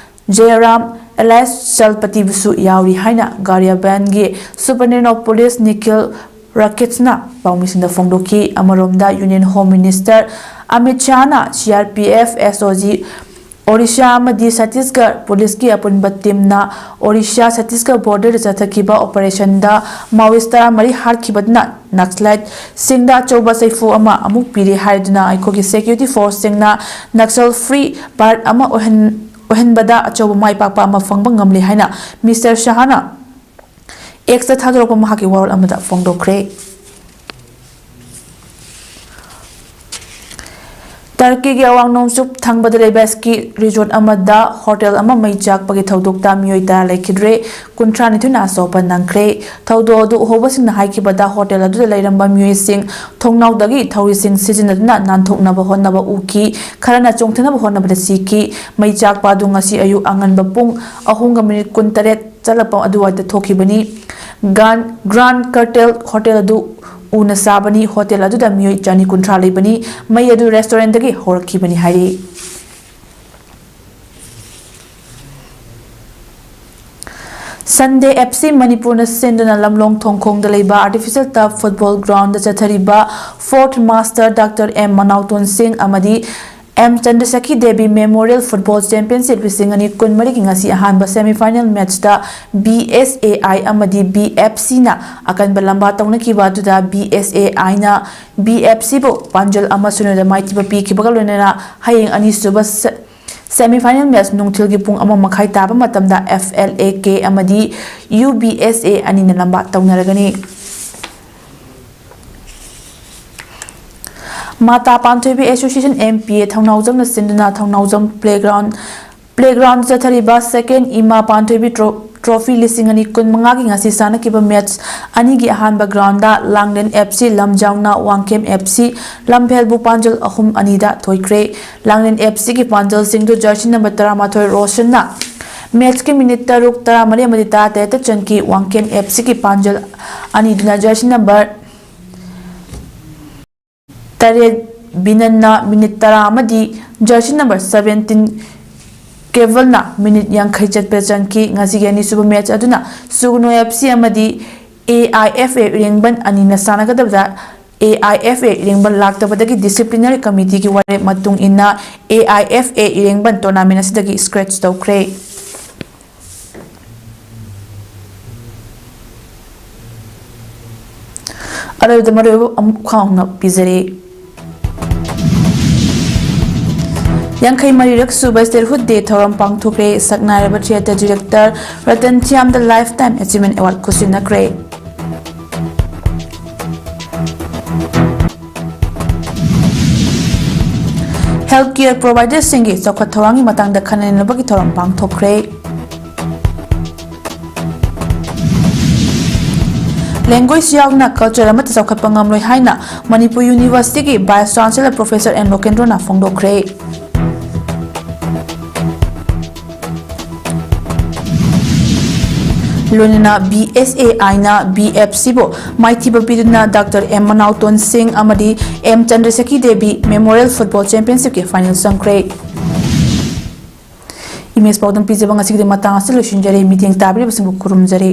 ꯖꯌꯔꯥꯝ alias ꯆꯜꯄꯇꯤꯕꯨꯁꯨ ꯌꯥꯎꯔꯤ ꯍꯥꯏꯅ ꯒꯥꯔꯤꯌꯥꯕꯥꯟꯒꯤ Superintendent of Police ꯅꯤꯈꯤꯜ ꯔꯥꯀꯦꯠꯁꯅ ꯄꯥꯎꯃꯤꯁꯤꯡꯗ ꯐꯣꯡꯗꯣꯛꯈꯤ꯫ ꯑꯃꯔꯣꯝꯗ Union Home Minister Amit ꯁꯥꯍꯅ C R P F, S O G, Orissa ꯑꯃꯗꯤ ꯆꯇꯤꯁꯒꯔ ꯄꯨꯂꯤꯁꯀꯤ ꯑꯄꯨꯟꯕ ꯇꯤꯝꯅ ꯑꯣꯔꯤꯁꯥ ꯆꯇꯤꯁꯒꯔ ꯕꯣꯔꯗꯔꯗ ꯆꯠꯊꯈꯤꯕ ꯑꯣꯄꯔꯦꯁꯟꯗ ꯃꯥꯑꯣꯏꯁ ꯇꯔꯥꯃꯔꯤ ꯍꯥꯠꯈꯤꯕꯗꯨꯅ ꯅꯛꯁꯂꯥꯏꯠꯁꯤꯡꯗ ꯑꯆꯧꯕ ꯆꯩꯐꯨ ꯑꯃ ꯑꯃꯨꯛ ꯄꯤꯔꯦ ꯍꯥꯏꯗꯨꯅ ꯑꯩꯈꯣꯏꯒꯤ ꯁꯦꯀ꯭ꯌꯨꯔꯤꯇꯤ ꯐꯣꯔꯁꯁꯤꯡꯅ ꯅꯛꯁꯜ ꯐ꯭ꯔꯤ ꯚꯥꯔꯠ ꯑꯃ ꯑꯣꯏꯍꯟ-, ꯑꯣꯏꯍꯟꯕꯗ ꯑꯆꯧꯕ ꯃꯥꯏ ꯄꯥꯛꯄ ꯑꯃ ꯐꯪꯕ ꯉꯝꯂꯦ ꯍꯥꯏꯅ ꯃꯤꯁꯇꯔ ꯁꯍꯥꯅ ꯑꯦꯛꯁꯇ ꯊꯥꯗꯣꯔꯛꯄ ꯃꯍꯥꯛꯀꯤ ꯋꯥꯔꯣꯜ ꯑꯃꯗ ꯐꯣꯡꯗꯣꯛꯈ꯭ꯔꯦ꯫ ꯇꯔꯀꯤꯒꯤ ꯑꯋꯥꯡ ꯅꯣꯡꯆꯨꯞ ꯊꯪꯕꯗ ꯂꯩꯕ ꯁ꯭ꯀꯤ ꯔꯤꯖꯣꯔꯠ ꯑꯃꯗ ꯍꯣꯇꯦꯜ ꯑꯃ ꯃꯩ ꯆꯥꯛꯄꯒꯤ ꯊꯧꯗꯣꯛꯇ ꯃꯤꯑꯣꯏ ꯇꯔꯥ ꯂꯩꯈꯤꯗ꯭ꯔꯦ, ꯀꯨꯟꯊ꯭ꯔꯥ ꯅꯤꯊꯣꯏꯅ ꯑꯁꯣꯛꯄ ꯅꯪꯈ꯭ꯔꯦ꯫ ꯊꯧꯗꯣꯛ ꯑꯗꯨ ꯎꯍꯧꯕꯁꯤꯡꯅ ꯍꯥꯏꯈꯤꯕꯗ, ꯍꯣꯇꯦꯜ ꯑꯗꯨꯗ ꯂꯩꯔꯝꯕ ꯃꯤꯑꯣꯏꯁꯤꯡ ꯊꯣꯡꯅꯥꯎꯗꯒꯤ ꯊꯧꯔꯤꯁꯤꯡ ꯁꯤꯖꯤꯟꯅꯗꯨꯅ ꯅꯥꯟꯊꯣꯛꯅꯕ ꯍꯣꯠꯅꯕ ꯎꯈꯤ, ꯈꯔꯅ ꯆꯣꯡꯊꯅꯕ ꯍꯣꯠꯅꯕꯗ ꯁꯤꯈꯤ꯫ ꯃꯩ ꯆꯥꯛꯄ ꯑꯗꯨ ꯉꯁꯤ ꯑꯌꯨꯛ ꯑꯉꯟꯕ ꯄꯨꯡ ꯑꯍꯨꯝꯒ ꯃꯤꯅꯤꯠ ꯀꯨꯟꯇꯔꯦꯠ ꯆꯠꯂꯛꯄ ꯑꯗꯨꯋꯥꯏꯗ ꯊꯣꯛꯈꯤꯕꯅꯤ꯫ ꯒ꯭ꯔꯥꯟ, ꯒ꯭ꯔꯥꯟ ꯀꯔꯇꯦꯜ ꯍꯣꯇꯦꯜ ꯑꯗꯨ ꯎꯅ ꯁꯥꯕꯅꯤ꯫ ꯍꯣꯇꯦꯜ ꯑꯗꯨꯗ ꯃꯤꯑꯣꯏ ꯆꯅꯤ ꯀꯨꯟꯊ꯭ꯔꯥ ꯂꯩꯕꯅꯤ꯫ ꯃꯩ ꯑꯗꯨ ꯔꯦꯁꯇꯨꯔꯦꯟꯠꯇꯒꯤ ꯍꯧꯔꯛꯈꯤꯕꯅꯤ ꯍꯥꯏꯔꯤ꯫ ꯁꯟꯗꯦ ꯑꯦꯐ ꯁꯤ ꯃꯅꯤꯄꯨꯔꯅ ꯁꯤꯟꯗꯨꯅ ꯂꯝꯂꯣꯡ ꯊꯣꯡꯈꯣꯡꯗ ꯂꯩꯕ ꯑꯥꯔꯇꯤꯐꯤꯁꯦꯜ ꯇꯔꯐ ꯐꯨꯠꯕꯣꯜ ꯒ꯭ꯔꯥꯎꯟꯗ ꯆꯠꯊꯔꯤꯕ fourth master doctor M Manaoton Singh ꯑꯃꯗꯤ M Chandrasakhi Devi memorial football championship ꯂꯤꯁꯤꯡ ꯑꯅꯤ ꯀꯨꯟꯃꯔꯤꯒꯤ ꯉꯁꯤ ꯑꯍꯥꯟꯕ semifinal ꯃꯦꯠꯆꯇ B S A I ꯑꯃꯗꯤ ꯕꯤ ꯑꯦꯐ ꯁꯤꯅ ꯑꯀꯟꯕ ꯂꯝꯕꯥ ꯇꯧꯅꯈꯤꯕ ꯑꯗꯨꯗ ꯕꯤ ꯑꯦꯁ ꯑꯦ ꯑꯥꯏꯅ ꯕꯤ ꯑꯦꯐ ꯁꯤꯕꯨ ꯄꯥꯟꯖꯜ ꯑꯃ ꯁꯤꯅꯣꯗ ꯃꯥꯏꯊꯤꯕ ꯄꯤꯈꯤꯕꯒ ꯂꯣꯏꯅꯅ ꯍꯌꯦꯡ ꯑꯅꯤꯁꯨꯕ ꯁꯦ-, ꯁꯦꯃꯤꯐꯥꯏꯅꯦꯜ ꯃꯦꯠꯆ ꯅꯨꯡꯊꯤꯜꯒꯤ ꯄꯨꯡ ꯑꯃ ꯃꯈꯥꯏ ꯇꯥꯕ ꯃꯇꯝꯗ ꯑꯦꯐ ꯑꯦꯜ ꯑꯦ ꯀꯦ ꯑꯃꯗꯤ ꯌꯨ ꯕꯤ ꯑꯦꯁ ꯑꯦ ꯑꯅꯤꯅ ꯂꯝꯕꯥ ꯇꯧꯅꯔꯒꯅꯤ꯫ ꯃꯥꯇꯥ ꯄꯥꯟꯊꯣꯏꯕꯤ ꯑꯦꯁꯣꯁꯤꯌꯦꯁꯟ ꯑꯦꯝ ꯄꯤ ꯑꯦ ꯊꯧꯅꯥꯎꯖꯝꯅ ꯁꯤꯟꯗꯨꯅ ꯊꯧꯅꯥꯎꯖꯝ ꯄ꯭ꯂꯦꯒ꯭ꯔꯥꯎꯟ, ꯄ꯭ꯂꯦꯒ꯭ꯔꯥꯎꯟꯗ ꯆꯠꯊꯔꯤꯕ ꯁꯦꯀꯦꯟ ꯏꯃꯥ ꯄꯥꯟꯊꯣꯏꯕꯤ ꯇ꯭ꯔꯣ-, ꯇ꯭ꯔꯣꯐꯤ ꯂꯤꯁꯤꯡ ꯑꯅꯤ ꯀꯨꯟꯃꯉꯥꯒꯤ ꯉꯁꯤ ꯁꯥꯟꯅꯈꯤꯕ ꯃꯦꯠꯆ ꯑꯅꯤꯒꯤ ꯑꯍꯥꯟꯕ ground ꯂꯥꯡꯂꯦꯟ F C ꯂꯝꯖꯥꯎꯅ Wangkhem F C ꯂꯝꯐꯦꯜꯕꯨ ꯄꯥꯟꯖꯜ ꯑꯍꯨꯝ ꯑꯅꯤꯗ ꯊꯣꯏꯈ꯭ꯔꯦ꯫ ꯂꯥꯡꯂꯦꯟ ꯑꯦꯐ ꯁꯤꯒꯤ ꯄꯥꯟꯖꯜꯁꯤꯡꯗꯨ ꯖꯔꯁꯤ ꯅꯝꯕꯔ ꯇꯔꯥꯃꯥꯊꯣꯏ ꯔꯣꯁꯟꯅ ꯃꯦꯠꯆꯀꯤ ꯃꯤꯅꯤꯠ ꯇꯔꯨꯛ, ꯇꯔꯥꯃꯔꯤ ꯑꯃꯗꯤ ꯇꯔꯥꯇꯔꯦꯠꯇ ꯆꯟꯈꯤ꯫ ꯋꯥꯡꯈꯦꯝ ꯑꯦꯐ ꯁꯤꯒꯤ ꯄꯥꯟꯖꯜ ꯑꯅꯤꯗꯨꯅ ꯖꯔꯁꯤ ꯅꯝꯕꯔ ꯇꯔꯦꯠ ꯕꯤꯅꯟꯅ ꯃꯤꯅꯤꯠ ꯇꯔꯥ ꯑꯃꯗꯤ ꯖꯔꯁꯤ ꯅꯝꯕꯔ ꯁꯚꯦꯟꯇꯤꯟ ꯀꯦꯕꯜꯅ ꯃꯤꯅꯤꯠ ꯌꯥꯡꯈꯩ ꯆꯠꯄꯗ ꯆꯟꯈꯤ꯫ ꯉꯁꯤꯒꯤ ꯑꯅꯤꯁꯨꯕ ꯃꯦꯠꯆ ꯑꯗꯨꯅ ꯁꯨꯒꯅꯨ ꯑꯦꯐ ꯁꯤ ꯑꯃꯗꯤ ꯑꯦ ꯑꯥꯏ ꯑꯦꯐ ꯑꯦ ꯏꯔꯦꯡꯕꯟ ꯑꯅꯤꯅ ꯁꯥꯟꯅꯒꯗꯕꯗ A I F A ꯏꯔꯦꯡꯕꯟ ꯂꯥꯛꯇꯕꯗꯒꯤ disciplinary ꯀꯃꯤꯇꯤꯒꯤ ꯋꯥꯔꯦꯞ ꯃꯇꯨꯡ ꯏꯟꯅ A I F A ꯏꯔꯦꯡꯕꯟ tournament ꯑꯁꯤꯗꯒꯤ ꯁ꯭ꯀ꯭ꯔꯦꯆ ꯇꯧꯈ꯭ꯔꯦ꯫ ꯑꯔꯣꯏꯕꯗ ꯃꯔꯨꯑꯣꯏꯕ ꯑꯃꯨꯛ ꯈꯥꯎꯅ ꯄꯤꯖꯔꯤ꯫ ꯌꯥꯡꯈꯩ ꯃꯔꯤꯔꯛ ꯁꯨꯕ Statehood Day ꯊꯧꯔꯝ ꯄꯥꯡꯊꯣꯛꯈ꯭ꯔꯦ꯫ ꯁꯛꯅꯥꯏꯔꯕ theatre director Ratan ꯊꯤꯌꯥꯝꯗ Lifetime Achievement Award ꯈꯨꯠꯁꯤꯟꯅꯈ꯭ꯔꯦ꯫ Health care providerꯁꯤꯡꯒꯤ ꯆꯥꯎꯈꯠ ꯊꯧꯔꯥꯡꯒꯤ ꯃꯇꯥꯡꯗ ꯈꯟꯅ ꯅꯩꯅꯕꯒꯤ ꯊꯧꯔꯝ ꯄꯥꯡꯊꯣꯛꯈ꯭ꯔꯦ꯫ Language ꯌꯥꯎꯗꯅ culture ꯑꯃꯠꯇ ꯆꯥꯎꯈꯠꯄ ꯉꯝꯂꯣꯏ ꯍꯥꯏꯅ ꯃꯅꯤꯄꯨꯔ Universityꯒꯤ Vice Chancellor Professor ꯑꯦꯟ ꯂꯣꯀꯦꯟꯗ꯭ꯔꯣꯅ ꯐꯣꯡꯗꯣꯛꯈ꯭ꯔꯦ꯫ ꯂꯣꯏꯅꯅ B S A Iꯅ B F Cꯕꯨ ꯃꯥꯏꯊꯤꯕ ꯄꯤꯗꯨꯅ ꯗꯥꯛꯇꯔ ꯑꯦꯝ ꯃꯅꯥꯎꯇꯣꯟ ꯁꯤꯡ ꯑꯃꯗꯤ M Chandrasekhi Devi Memorial Football Championshipꯀꯤ final ꯆꯪꯈ꯭ꯔꯦ꯫ Image ꯄꯥꯎꯗꯝ ꯄꯤꯖꯕ ꯉꯁꯤꯒꯤꯗꯤ ꯃꯇꯥꯡ ꯑꯁꯤꯗ ꯂꯣꯏꯁꯤꯟꯖꯔꯦ꯫ ꯃꯤꯠꯌꯦꯡ ꯇꯥꯕꯤꯔꯤꯕꯁꯤꯡꯕꯨ ꯈꯨꯔꯨꯝꯖꯔꯤ꯫